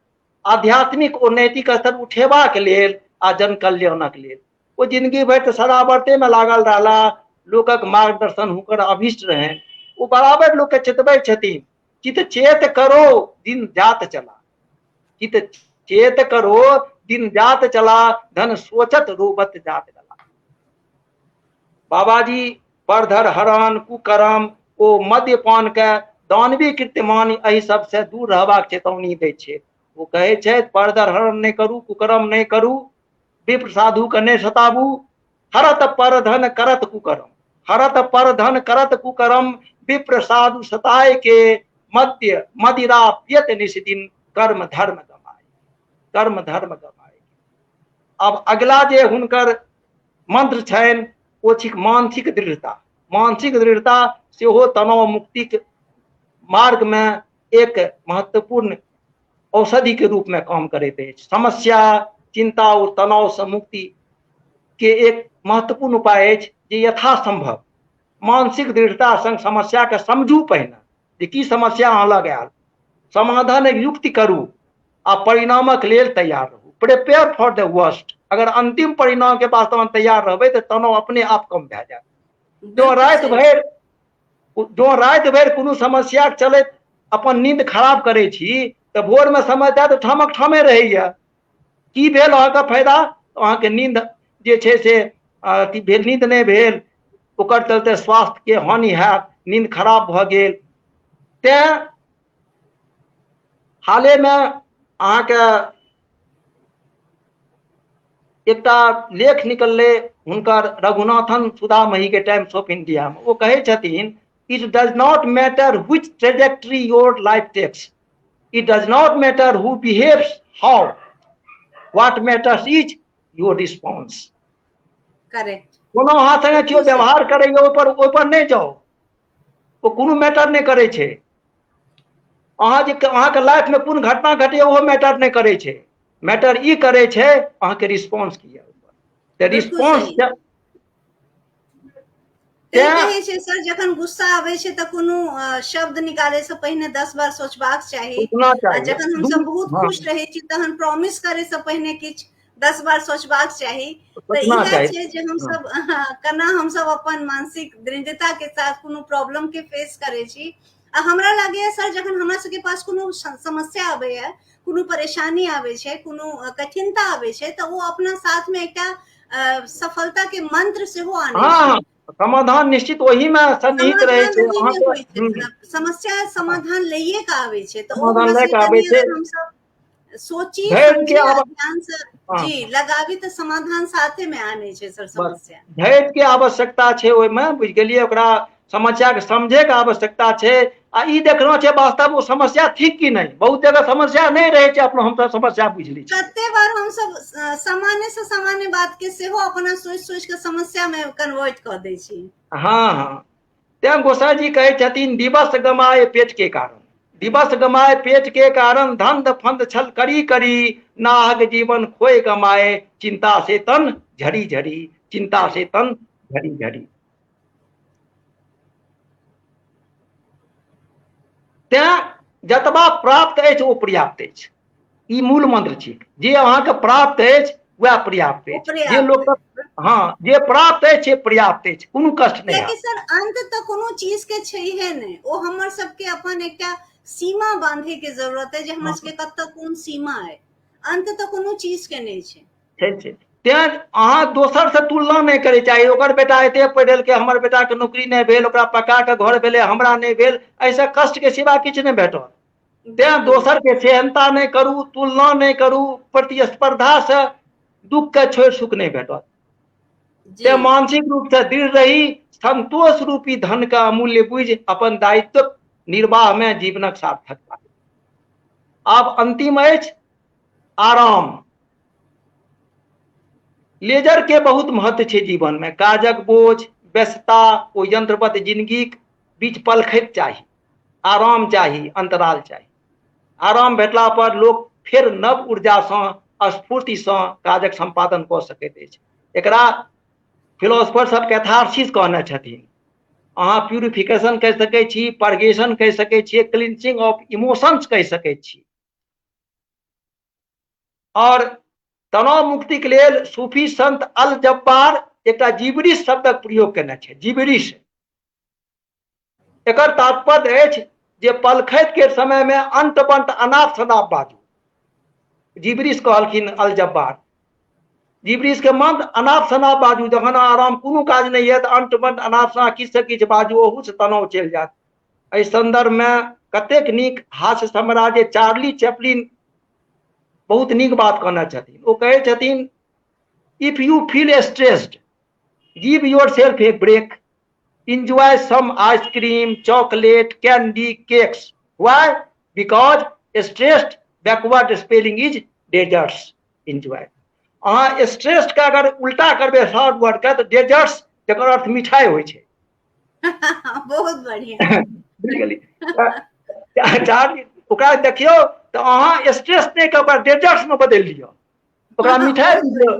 आध्यात्मिक ओ नैतिक स्तर उठेबाक लेल आ जन कल्याणक लेल। ओ जिंदगी भरि तऽ सदावर्ते में लागल रहला, लोकक मार्गदर्शन हुनकर अभीष्ट रहनि। ओ बराबर लोकके चेतबै छथिन, चित चेत करो दिन जात चला, चित चेत करो दिन जात चला, धन सोचत रोबत जात गला। बाबाजी परधर हरण कुकर्म ओ मद्यपान के दानवी कृत्य मानि एहि सबसे दूर रहबाक चेतावनी दै छै। ओ कहै छथि परधर हरण नहि करू, कुकर्म नहि करू, विप्र साधु के नहि सताबू। हरत परधन करत कुकर्म, हरत परधन करत कुकर्म, विप्र साधु सताए के, मद्य मदिरा पियत निशिदिन, कर्म धर्म गमाए, कर्म धर्म गमाए। अब अगला जे हुनकर मंत्र छनि ओ छिक मानसिक दृढ़ता। मानसिक दृढ़ता सेहो तनाव मुक्तिक मार्ग में एक महत्वपूर्ण औषधि के रूप में काम करैत अछि। समस्या, चिंता और तनाव से मुक्ति के एक महत्वपूर्ण उपाय अछि जे यथासंभव मानसिक दृढ़ता संग समस्या के समझू पहिने जे की समस्या अहाँ लग आयल, समाधान युक्ति करू आ परिणामक लेल तैयार रहू। Prepare for the worst. अगर अंतिम परिणाम के वास्ते अहाँ तैयार रहबै तऽ तनाव अपने आप कम भए जायत। जँ राति भरि कोनो समस्या चलैत अपन नींद खराब करै छी तऽ भोर में समस्या तऽ ठामक ठामे रहैया। की भेल अहाँके फायदा? अहाँके नींद जे छै से अथी भेल, नींद नहि भेल, ओकर चलते स्वास्थ्य के हानि हैत, नींद खराब भऽ गेल। तैं हाले में अहाँके एकटा लेख निकललै हुनकर रघुनाथन सुधामही के टाइम्स ऑफ इंडिया में। ओ कहै छथिन it does not matter which trajectory your life takes, it does not matter who behaves how, what matters is your response. Correct. कोनो अहाँ संगे केओ व्यवहार करैया ओहिपर नहि जाउ, ओ कोनो मैटर नहि करै छै। अहाँ जे अहाँके लाइफ में कोन घटना घटैया ओहो मैटर नहि करै छै, मैटर ई करै छै अहाँके रिस्पॉन्स की यऽ। तऽ बिल्कुल रिस्पॉन्स सही। तें कहै छै सर, जखन गुस्सा आबै छै तऽ कोनो शब्द निकाले से पहिने 10 बार सोचबाक चाही, आ जखन हमसब बहुत खुश रहै छी तहन प्रॉमिस करे से पहिने किछु 10 बार सोचबाक चाही। तऽ इएह छै जे हमसब केना हमसब अपन मानसिक दृढ़ता के साथ कोनो प्रॉब्लम के फेस करै छी। आ हमरा लागैया सर, जखन हमरा सबके पास कोनो समस्या आबैया, कोनो परेशानी आबै छै, कोनो कठिनता आबै छै, तऽ ओ अपना साथ में एकटा सफलता के मंत्र सेहो आनै छै। समाधान निश्चित ओहि में सन्निहित रहै छै। समस्या समाधान लइए के आबै छै, तऽ ओ हमसब सोची समझी ध्यान से जी लगाबी तऽ समाधान साथे में आनै छै सर समस्या। धैर्य के आवश्यकता छै ओहिमे, बुझि गेलियै? ओकरा समस्या के समझे के आवश्यकता छै, आ ई देखना छै वास्तव ओ समस्या ठीक कि नहि। बहुत जगह समस्या नहि रहै छै, अपना हमसब समस्या बुझि लै छी। कते बार हमसब सामान्य से सामान्य बात के सेहो अपना सोचि सोचि के समस्या में कन्वर्ट कऽ दै छी। हँ हँ, तें गोसाई जी कहै छथिन, दिवस गमाए पेट के कारण, दिवस गमाए पेट के कारण, धंध फंद छल करी करी, नाहक जीवन खोए गमाए, चिंता से तन झरी झरी, चिंता से तन झरी झरी। तें जतबा प्राप्त अछि ओ पर्याप्त अछि, ई मूल मंत्र छी। जे अहाँके प्राप्त अछि वएह पर्याप्त अछि। जे लोक, हँ, जे प्राप्त अछि से पर्याप्त अछि, कोनो कष्ट नहि। कियाकि सर अंत तऽ कोनो चीज के छैहे नहि, ओ हमर सबके अपन एकटा सीमा बांधे के जरूरत है जे हमर सबके कतऽ कोन सीमा है। अंत तऽ कोनो चीज के नहि छै। छै। तें अहाँ दोसर से तुलना नहि करे चाही। ओकर बेटा एते पढ़ि लेलकै, हमर बेटा के नौकरी नहि भेल, ओकरा पक्का के घर भेलै, हमरा नहि भेल, एहिसँ कष्ट के सिवा किछु नहि भेटत। तें दोसर के सेहनता नहि करू, तुलना नहि करू, प्रतिस्पर्धा से दुख के छोड़ि सुख नहि भेटत। तें मानसिक रूप से दृढ़ रही, संतोष रूपी धन के अमूल्य बुझि अपन दायित्व निर्वाह में जीवनक सार्थकता। आब अंतिम अछि आराम। लेजर के बहुत महत्व छै जीवन में। काजक बोझ, व्यस्तता ओ यंत्रवत जिंदगीक बीच पलखैत चाही, आराम चाही, अंतराल चाही। आराम भेटला पर लोक फेर नव ऊर्जा सँ, स्फूर्ति सँ काजक संपादन कऽ सकैत अछि। एकरा फिलोसफर सब कैथार्सिस कहने छथिन। अहाँ प्यूरिफिकेशन कहि सकै छी, परगेशन कहि सकै छियै, क्लिनसिंग ऑफ इमोशंस कहि सकै छी। और तनाव मुक्ति के लेल सूफी संत अल जब्बार एकटा जिबरिश शब्दक प्रयोग केने छै, जिबरिश। एकर तात्पर्य अछि जे पलखैत के समय में अंत बंत अनाप शनाप बाजू। जिबरिश कहलखिन अल जब्बार। जिबरिश के मंत्र अनाप शनाप बाजू, जखन आराम कोनो काज नहि यऽ तऽ अंत बंत अनाप शनाप किछु से किछु बाजू, ओहू से तनाव चलि जायत। एहि संदर्भ में कतेक नीक हास्य सम्राट चार्ली चैपलिन बहुत नीक बात कहने छथिन। ओ कहै छथिन, if you feel stressed give yourself a break, enjoy some ice cream, chocolate, candy, cakes. Why? Because stressed backward spelling is desserts. Enjoy. अहाँ स्ट्रेस्ड के अगर उल्टा करबै शॉर्ट वर्ड के तऽ डेजर्ट्स, जकर अर्थ मिठाई होइ छै। बहुत बढ़िया। बुझि गेलियै? चार्ली ओकरा देखियौ तऽ अहाँ स्ट्रेस नहि के ओकरा डेजर्ट्स में बदलि लिअ, ओकरा मिठाई बुझियौ,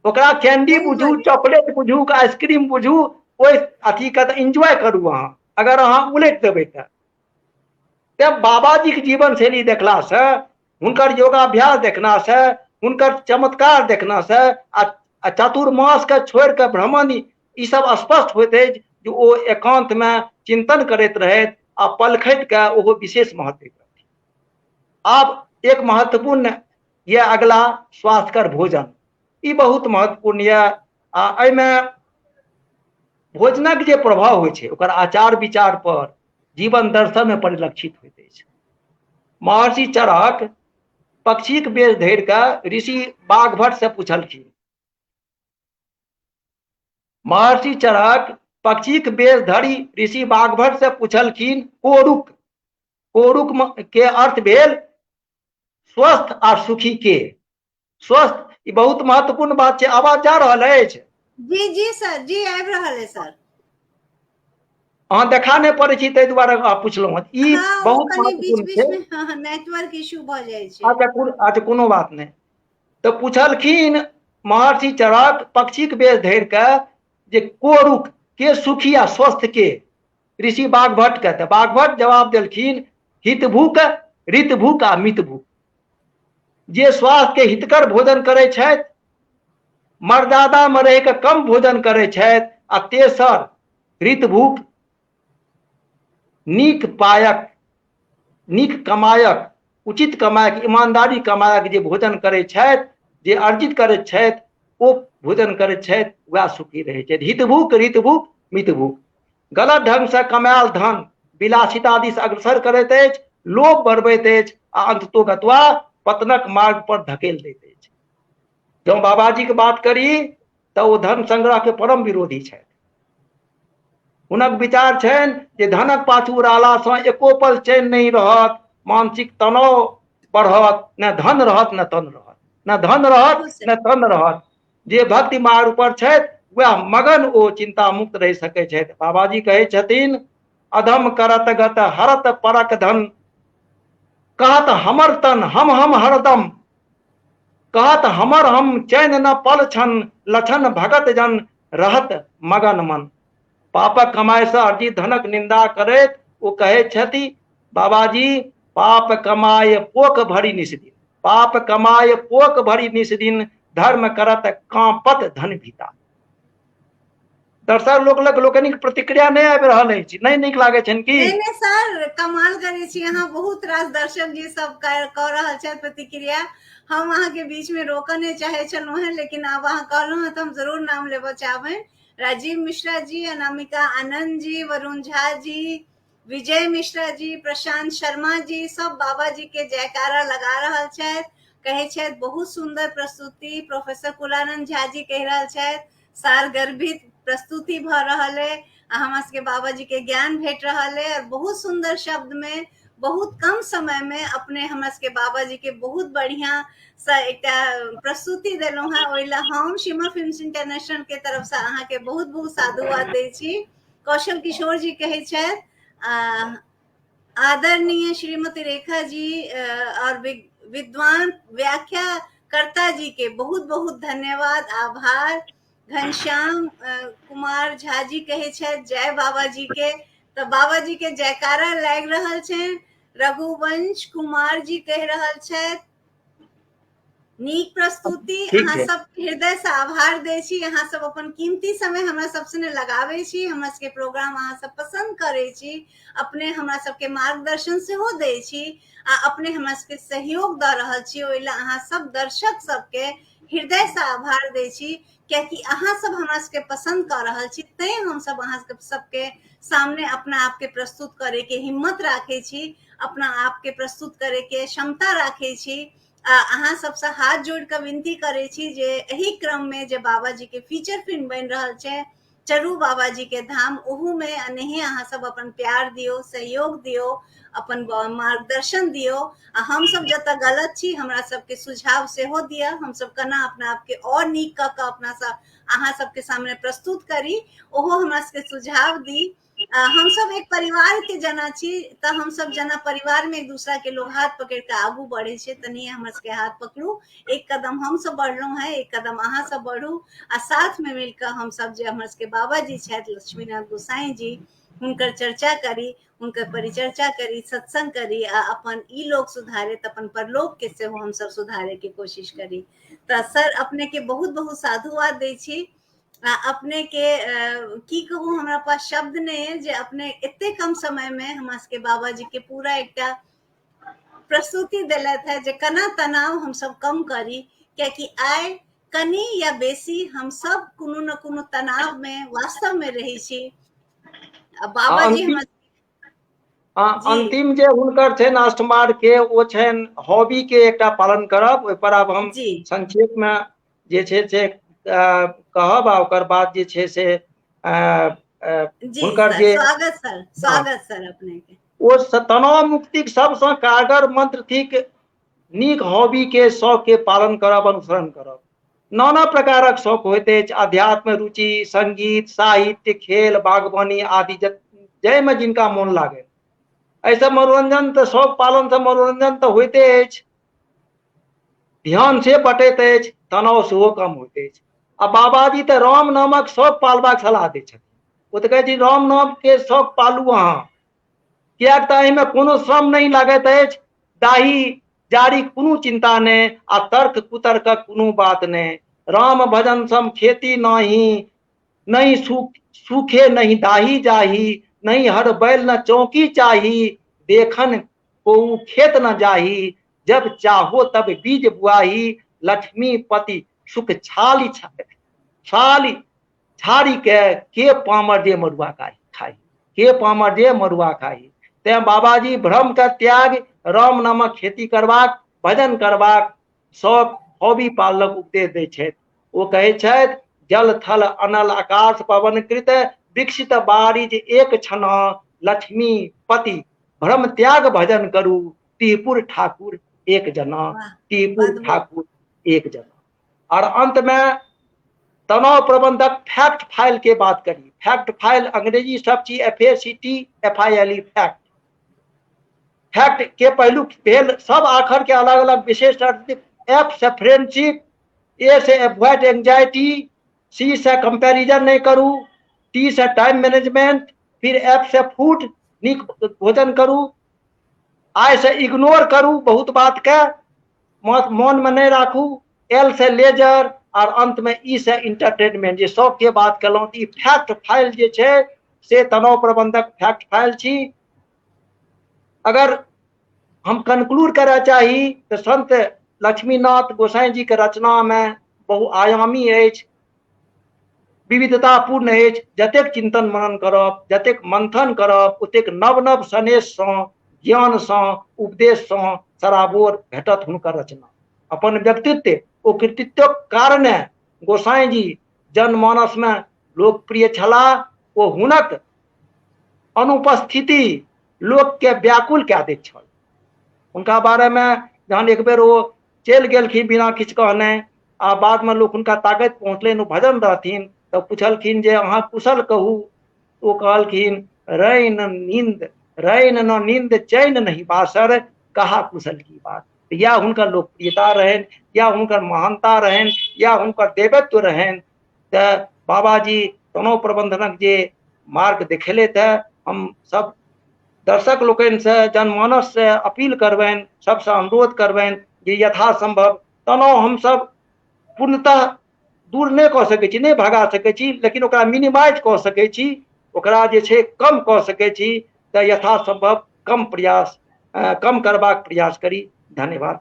ओकरा कैंडी बुझू, चॉकलेट बुझू, आइसक्रीम बुझू, ओहि अथी के तऽ एन्जॉय करू अहाँ। अगर अहाँ उलटि देबै तऽ। तें बाबाजीके जीवन शैली देखलासँ, हुनकर योगाभ्यास देखलासँ, हुनकर चमत्कार देखलासँ आ चतुर्मास के छोड़ि कऽ भ्रमण, ई सब स्पष्ट होइत अछि जे ओ एकांत में चिंतन करैत रहथि आ पलखैत के ओहो विशेष महत्व दैत रहथिन। आब एक महत्वपूर्ण यह अगला स्वास्थ्यकर भोजन, ई बहुत महत्वपूर्ण यऽ। आ एहिमे भोजनक जे प्रभाव होइ छै ओकर आचार विचार पर, जीवन दर्शन में परिलक्षित होइत अछि। महर्षि चरक पक्षीक बेर धरि कऽ ऋषि बाघभट्ट से पूछलखिन। महर्षि चरक पक्षीक बेर धरि ऋषि बाघभट्ट से पूछलखिन, कोरुक, कोरुक के अर्थ भेल स्वस्थ आ सुखी के स्वस्थ। ई बहुत महत्वपूर्ण बात छै। आवाज जा रहल अछि? जी जी सर जी, आबि रहल है सर। अहाँ देखा नहि पड़ै छी ताहि दुआरे पुछलहुँ। ई बहुत महत्वपूर्ण छै। नेटवर्क इश्यू भऽ जाइ छै। अच्छा, अच्छा, कोनो बात नहि। तऽ पुछलखिन महर्षि चरक पक्षीक बेस धरि के जे कोरुक, के सुखी आ स्वस्थ के? ऋषि बाघभट्ट के। तऽ बाघभट्ट जवाब देलखिन, हितभूक, ऋतभूक आ मितभूक। जे स्वास्थ्य के हितकर भोजन करै छथि, मर्यादा में रहि कऽ कम भोजन करै छथि, आ तेसर ऋतभूक, नीक पायक, नीक कमायक, उचित कमायक, ईमानदारी कमायक जे भोजन करै छथि, जे अर्जित करैत छथि, ओ भोजन करैत छथि, वएह सुखी रहै छथि। हितभूक, ऋतभूक, मितभूक। गलत ढंगसँ कमायल धन विलासिता दिस अग्रसर करैत अछि, लोभ बढ़बैत अछि आ अंततोगत्वा पतनक मार्ग पर धकेल दैत अछि। जँ बाबाजीके बात करी तऽ ओ धन संग्रहके परम विरोधी छथि। हुनक विचार छनि जे धनक पाछू रहलासँ एको पल चैन नहि रहत, मानसिक तनाव बढ़त, ने धन रहत ने तन रहत, ने धन रहत ने तन रहत। जे भक्ति मार्ग पर छथि वएह मगन ओ चिंता मुक्त रहि सकै छथि। बाबाजी कहै छथिन, अधम करत गत हरत परक धन, कहत हमर तन हम हम हरदम, कहत हमर हम चैन न पल छन, लछन भगत जन रहत मगन मन। पापक कमाइसँ अर्जित धनक निंदा करैत ओ कहै छथि बाबाजी, पाप कमाय पोख भरि निस दिन, पाप कमाय पोख भरि निस दिन, धर्म करत कांपत धन भीता। दर्शक लोक लग लोकनिक प्रतिक्रिया नहि आबि रहल अछि, नहि नीक लागै छनि की? नहि नहि सर, कमाल करै छी अहाँ। बहुत रास दर्शक जी सब कऽ रहल छथि प्रतिक्रिया। हम अहाँके बीच में रोकऽ नहि चाहै छलहुँ हेँ, लेकिन आब अहाँ कहलहुँ हेँ तऽ हम जरूर नाम लेबऽ चाहबनि। राजीव मिश्रा जी, अनामिका आनंद जी, वरुण झा जी, विजय मिश्रा जी, प्रशांत शर्मा जी, सब बाबा जी के जयकारा लगा रहल छथि। कहै छथि बहुत सुंदर प्रस्तुति। प्रोफेसर कुलानंद झा जी कहि रहल छथि सार गर्भित प्रस्तुति भऽ रहल है आ हमरा सबके बाबा जी के ज्ञान भेट रहल है, और बहुत सुंदर शब्द में बहुत कम समय में अपने हमरा सबके बाबा जी के बहुत बढ़िया सा एकटा प्रस्तुति देलहुँ हेँ। ओहि लए हम सीमा फिल्म्स इंटरनेशनल के तरफ से अहाँ के बहुत बहुत साधुवाद दै छी। कौशल किशोर जी कहै छथि, आदरणीय श्रीमती रेखा जी और विद्वान व्याख्या कर्ता जी के बहुत बहुत धन्यवाद, आभार। घनश्याम कुमार झा जी कहै छथि जय बाबा जी के, तऽ बाबा जी के जयकारा लागि रहल छनि। रघुवंश कुमार जी कहि रहल छथि नीक प्रस्तुति। अहाँ सब हृदय से आभार दै छी। अहाँ सब अपन कीमती समय हमरा सब सने लगाबै छी, हमरा सबके प्रोग्राम अहाँ सब पसंद करै छी, अपने हमरा सबके मार्गदर्शन सेहो दै छी आ अपने हमरा सबके सहयोग दऽ रहल छी। ओहि लए अहाँ सब दर्शक सबके हृदय से आभार दै छी, कियाकि अहाँ सब हमरा सबके पसंद कऽ रहल छी, तैं हम सब अहाँ सबके सामने अपना आपके प्रस्तुत करे के हिम्मत राखै छी, अपना आपके प्रस्तुत करे के क्षमता राखै छी। आ अहाँ सबसँ हाथ जोड़ि कऽ विनती करै छी जे एहि क्रममे जे बाबाजी के फीचर फिल्म बनि रहल छै चरू बाबाजी के धाम, ओहूमे अनहे अहाँ सब अपन प्यार दियौ, सहयोग दियौ, अपन मार्गदर्शन दियौ आ हमसब जतऽ गलत छी हमरा सबके सुझाव सेहो दिअ। हमसब केना अपना आपके और नीक कऽ कऽ अपना सब अहाँ सबके सामने प्रस्तुत करी, ओहो हमरा सबके सुझाव दी। हमसब एक परिवार के जना छी, तऽ हमसब जना परिवार में एक दूसरा के लोग हाथ पकड़ के आगू बढ़े छै, तनिए हमरा सबके हाथ पकड़ू। एक कदम हमसब बढ़लहुँ हैं, एक कदम अहाँ सब बढ़ू आ साथ में मिलकर हमसब जे हमर सबके बाबा जी छथि लक्ष्मीनाथ गोसाई जी, हुनकर चर्चा करी, हुनकर परिचर्चा करी, सत्संग करी आ अपन ई लोक सुधारे तऽ अपन परलोक के सेहो हमसब सुधारे के कोशिश करी। तऽ सर अपने के बहुत बहुत साधुवाद दै छी। आ अपने के की कहू, हमरा पास शब्द नहि है जे अपने एते कम समय में हमरा सबके बाबा जी के पूरा एकटा प्रस्तुति देलथि है जे केना तनाव हमसब कम करी, कियाकि आइ कनि या बेसी हम सब कोनो न कोनो तनाव में वास्तव में रहै छी। आ बाबा जी हमरा अंतिम जे हुनकर छनि अष्टमार्ग के, ओ छनि हॉबी के एकटा पालन करब। ओहि पर आब हम संक्षेप में जे छै से कहब आ ओकर बाद जे छै से हुनकर जे स्वागत सर, स्वागत सर अपने के। ओ तनाव मुक्तिक सबसँ कारगर मंत्र थिक नीक हॉबी के, शौक के पालन करब, अनुसरण करब। नाना प्रकारक शौक होइत अछि, अध्यात्म रुचि, संगीत, साहित्य, खेल, बागवानी आदि, जाहिमे जिनका मोन लागै। एहिसँ मनोरंजन तऽ शौक पालनसँ मनोरंजन तऽ होइते अछि, ध्यान से बटैत अछि, तनाव सेहो कम होइत अछि। आ बाबाजी तऽ राम नामक शौक पालबाक सलाह दै छथिन। ओ तऽ कहै छै राम नामके शौक पालू अहाँ, किएक तऽ एहिमे कोनो श्रम नहि लागैत अछि, दाही जारी कोनो चिन्ता नहि आ तर्क कुतर्कक कोनो बात नहि। राम भजन सम खेती नाही, नहि सुख सूखे नहि दाही जाही, नहि हर बैल न चौकी चाही, देखन को खेत न जाही, जब चाहो तब बीज बुआही, लक्ष्मीपति सुख छाली छाली छाड़ी के पामर जे मरुआ खाही, के पामर जे मरुआ खाही। तें बाबाजी भ्रम के त्याग राम नामक खेती करबाक, भजन करबाक शौक हॉबी पालक उपदेश दै छथि। ओ कहै छथि, जल थल अनल आकाश पवन कृत विकसित बारिज एक क्षण, लक्ष्मी पति भ्रम त्याग भजन करू, तिहपुर ठाकुर एक जना, तिहपुर ठाकुर एक जना। और अंत में तनाव प्रबंधक फैक्ट फाइल के बात करी। फैक्ट फाइल अंग्रेजी शब्द छी, F A C T F I L E, fact. Fact के पहलू भेल सब आखर के अलग अलग विशेष अर्थ। एफ से फ्रेंडशिप, ए से एवॉइड एंजाइटी, सी से कंपैरिजन नहीं करू, टी से टाइम मैनेजमेंट, फिर एफ से फूड, नीक भोजन करू, आई से इग्नोर करू बहुत बात के, मन में नहीं राखू, एल से लेजर, और अंत में ई से इंटरटेनमेंट। जे शौक के बात केलहुँ, ई फैक्ट फाइल जे छै से तनाव प्रबंधक फैक्ट फाइल छी। अगर हम कंक्लूड करय चाही तऽ संत लक्ष्मीनाथ गोसाई जी के रचना में बहुआयामी अछि, विविधतापूर्ण अछि। जतेक चिंतन मनन करब, जतेक मंथन करब, ओतेक नव नव सनेशसँ, ज्ञानसँ, उपदेशसँ सराबोर भेटत हुनकर रचना। अपन व्यक्तित्व ओ कृतित्वक कारणे गोसाई जी जनमानसमे लोकप्रिय छलाह। ओ हुनक अनुपस्थिति लोकके व्याकुल कए दैत छल। हुनका बारेमे जहन एक बेर ओ चलि गेलखिन बिना किछु कहने आ बादमे लोक हुनका ताकत पहुँचलनि, ओ भजन रहथिन, तऽ पुछलखिन जे अहाँ कुशल कहू। ओ कहलखिन, रैन नींद रैन न नींद चैन नहीं बासर, कहा कुशल की बात। या हुनकर लोकप्रियता रहनि, या हुनकर महानता रहनि, या हुनकर देवत्व रहनि। तऽ बाबाजी तनाव प्रबंधनक जे मार्ग देखेलथि है, हम सब दर्शक लोकनिसँ, जनमानससँ अपील करबनि, सबसँ अनुरोध करबनि जे यथासंभव तनाव हमसब पूर्णतः दूर नहि कऽ सकै छी, नहि भगा सकै छी, लेकिन ओकरा मिनिमाइज कऽ सकै छी, ओकरा जे छै कम कऽ सकै छी। तऽ यथासंभव कम प्रयास, कम करबाक प्रयास करी। धन्यवाद।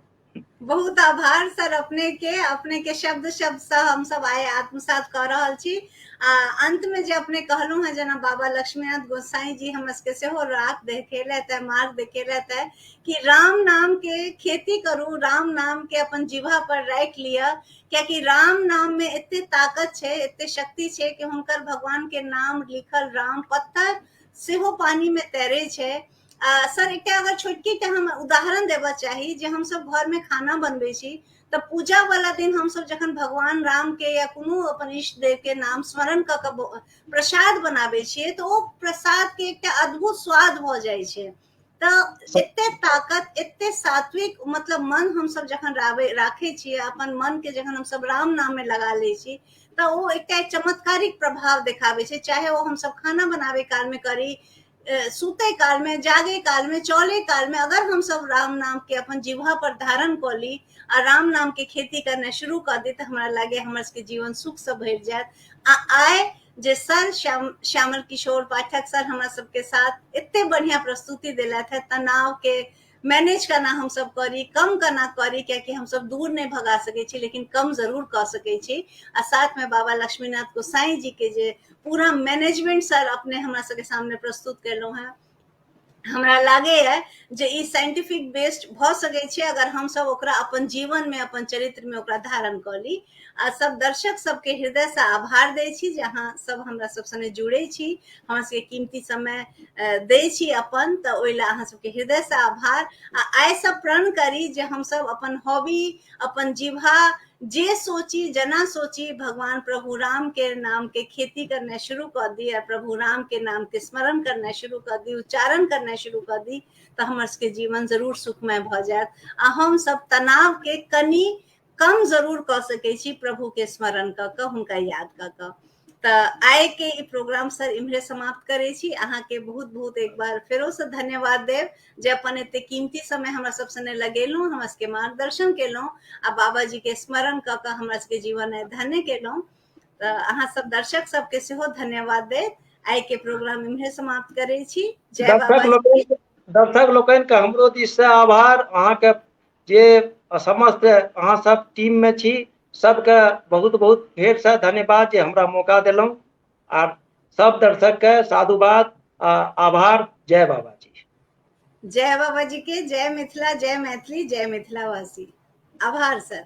बहुत आभार सर अपने के, अपने के शब्द शब्द से हम सब आइ आत्मसात कऽ रहल छी। आ अंत में जे अपने कहलहुँ हेँ, जेना बाबा लक्ष्मीनाथ गोसाई जी हमरा सबके सेहो राख देखेलथि है, मार्ग देखेलथि है कि राम नाम के खेती करू, राम नाम के अपन जिह्वा पर राखि लिअ, कियाकि राम नाम में एते ताकत छै, एते शक्ति छै कि हुनकर भगवान के नाम लिखल राम पत्थर सेहो पानी में तैरे छै। सर एकटा अगर छोटकी के हम उदाहरण देबऽ चाही, जे हमसब घर में खाना बनबै छी तऽ पूजा वाला दिन हमसब जखन भगवान राम के या कोनो अपन इष्ट देव के नाम स्मरण कऽ के प्रसाद बनाबै छियै तऽ ओ प्रसाद के एकटा अद्भुत स्वाद भऽ जाइ छै। तऽ एते ताकत, एते सात्विक मतलब मन हमसब जखन राखै छियै, अपन मन के जखन हमसब राम नाम में लगा लै छी तऽ ओ एकटा चमत्कारिक प्रभाव देखाबै छै। चाहे ओ हमसब खाना बनाबै काल में करी, सुते काल में, जागे काल में, चले काल में, अगर हम सब राम नाम के अपन जिह्वा पर धारण कऽ ली आ राम नाम के खेती करना शुरू कऽ दी तऽ हमरा लागे हमर सबके जीवन सुख से भरि जायत। आ आइ जे सर श्यामल किशोर पाठक सर हमरा सबके साथ एते बढ़िया प्रस्तुति देलथि है, तनाव के मैनेज करना हम सब करी, कम करना करी, कियाकि हम सब दूर नहीं भगा सकै छी लेकिन कम जरूर कऽ सकै छी। आ साथ में बाबा लक्ष्मीनाथ गोसाई जी के जे पूरा मैनेजमेंट सर अपने हमरा सबके सामने प्रस्तुत केलहुँ हेँ, हमरा लागैए जे ई साइंटिफिक बेस्ड भऽ सकै छै अगर हमसब ओकरा अपन जीवन में, अपन चरित्र में ओकरा धारण कऽ ली। आ सब दर्शक सबके हृदय से आभार दै छी जे अहाँ सब हमरा सब सने जुड़ै छी, हमरा सबके कीमती समय दै छी अपन, तऽ ओहि लए अहाँ सबके हृदय से आभार। आ आइ सब प्रण करी जे हमसब अपन हॉबी, अपन जिह्वा जे सोची जना सोची भगवान प्रभु राम के नाम के खेती करना शुरू कर दी और प्रभु राम के नाम के स्मरण करना शुरू कर दी, उच्चारण करना शुरू कर दी, तऽ हमर सबके जीवन जरूर सुखमय भऽ जायत। आ हम सब तनाव के कनि कम जरूर कऽ सकै छी प्रभु के स्मरण कऽ कऽ, हुनका याद कऽ कऽ। तऽ आइ के ई प्रोग्राम सर इम्हरे समाप्त करै छी। अहाँके बहुत बहुत एक बार फेरो से धन्यवाद देब जे अपन एते कीमती समय हमरा सब सने लगेलहुँ, हमरा सबके मार्गदर्शन केलहुँ आ बाबा जी के स्मरण कऽ कऽ हमरा सबके जीवन धन्य केलहुँ। तऽ अहाँ सब दर्शक सबके सेहो धन्यवाद देब आइ के प्रोग्राम इम्हरे समाप्त करै छी। जय बाबा जी। दर्शक लोकनि के हमरो दिस से आभार। अहाँके जे समस्त अहाँ सब टीम में छी सबके बहुत बहुत फेर से धन्यवाद जे हमरा मौका देलहुँ। आर सब दर्शक के साधुवाद आ आभार। जय बाबा जी। जय बाबा जी के, जय मिथिला, जय मैथिली, जय मिथिलावासी। आभार सर।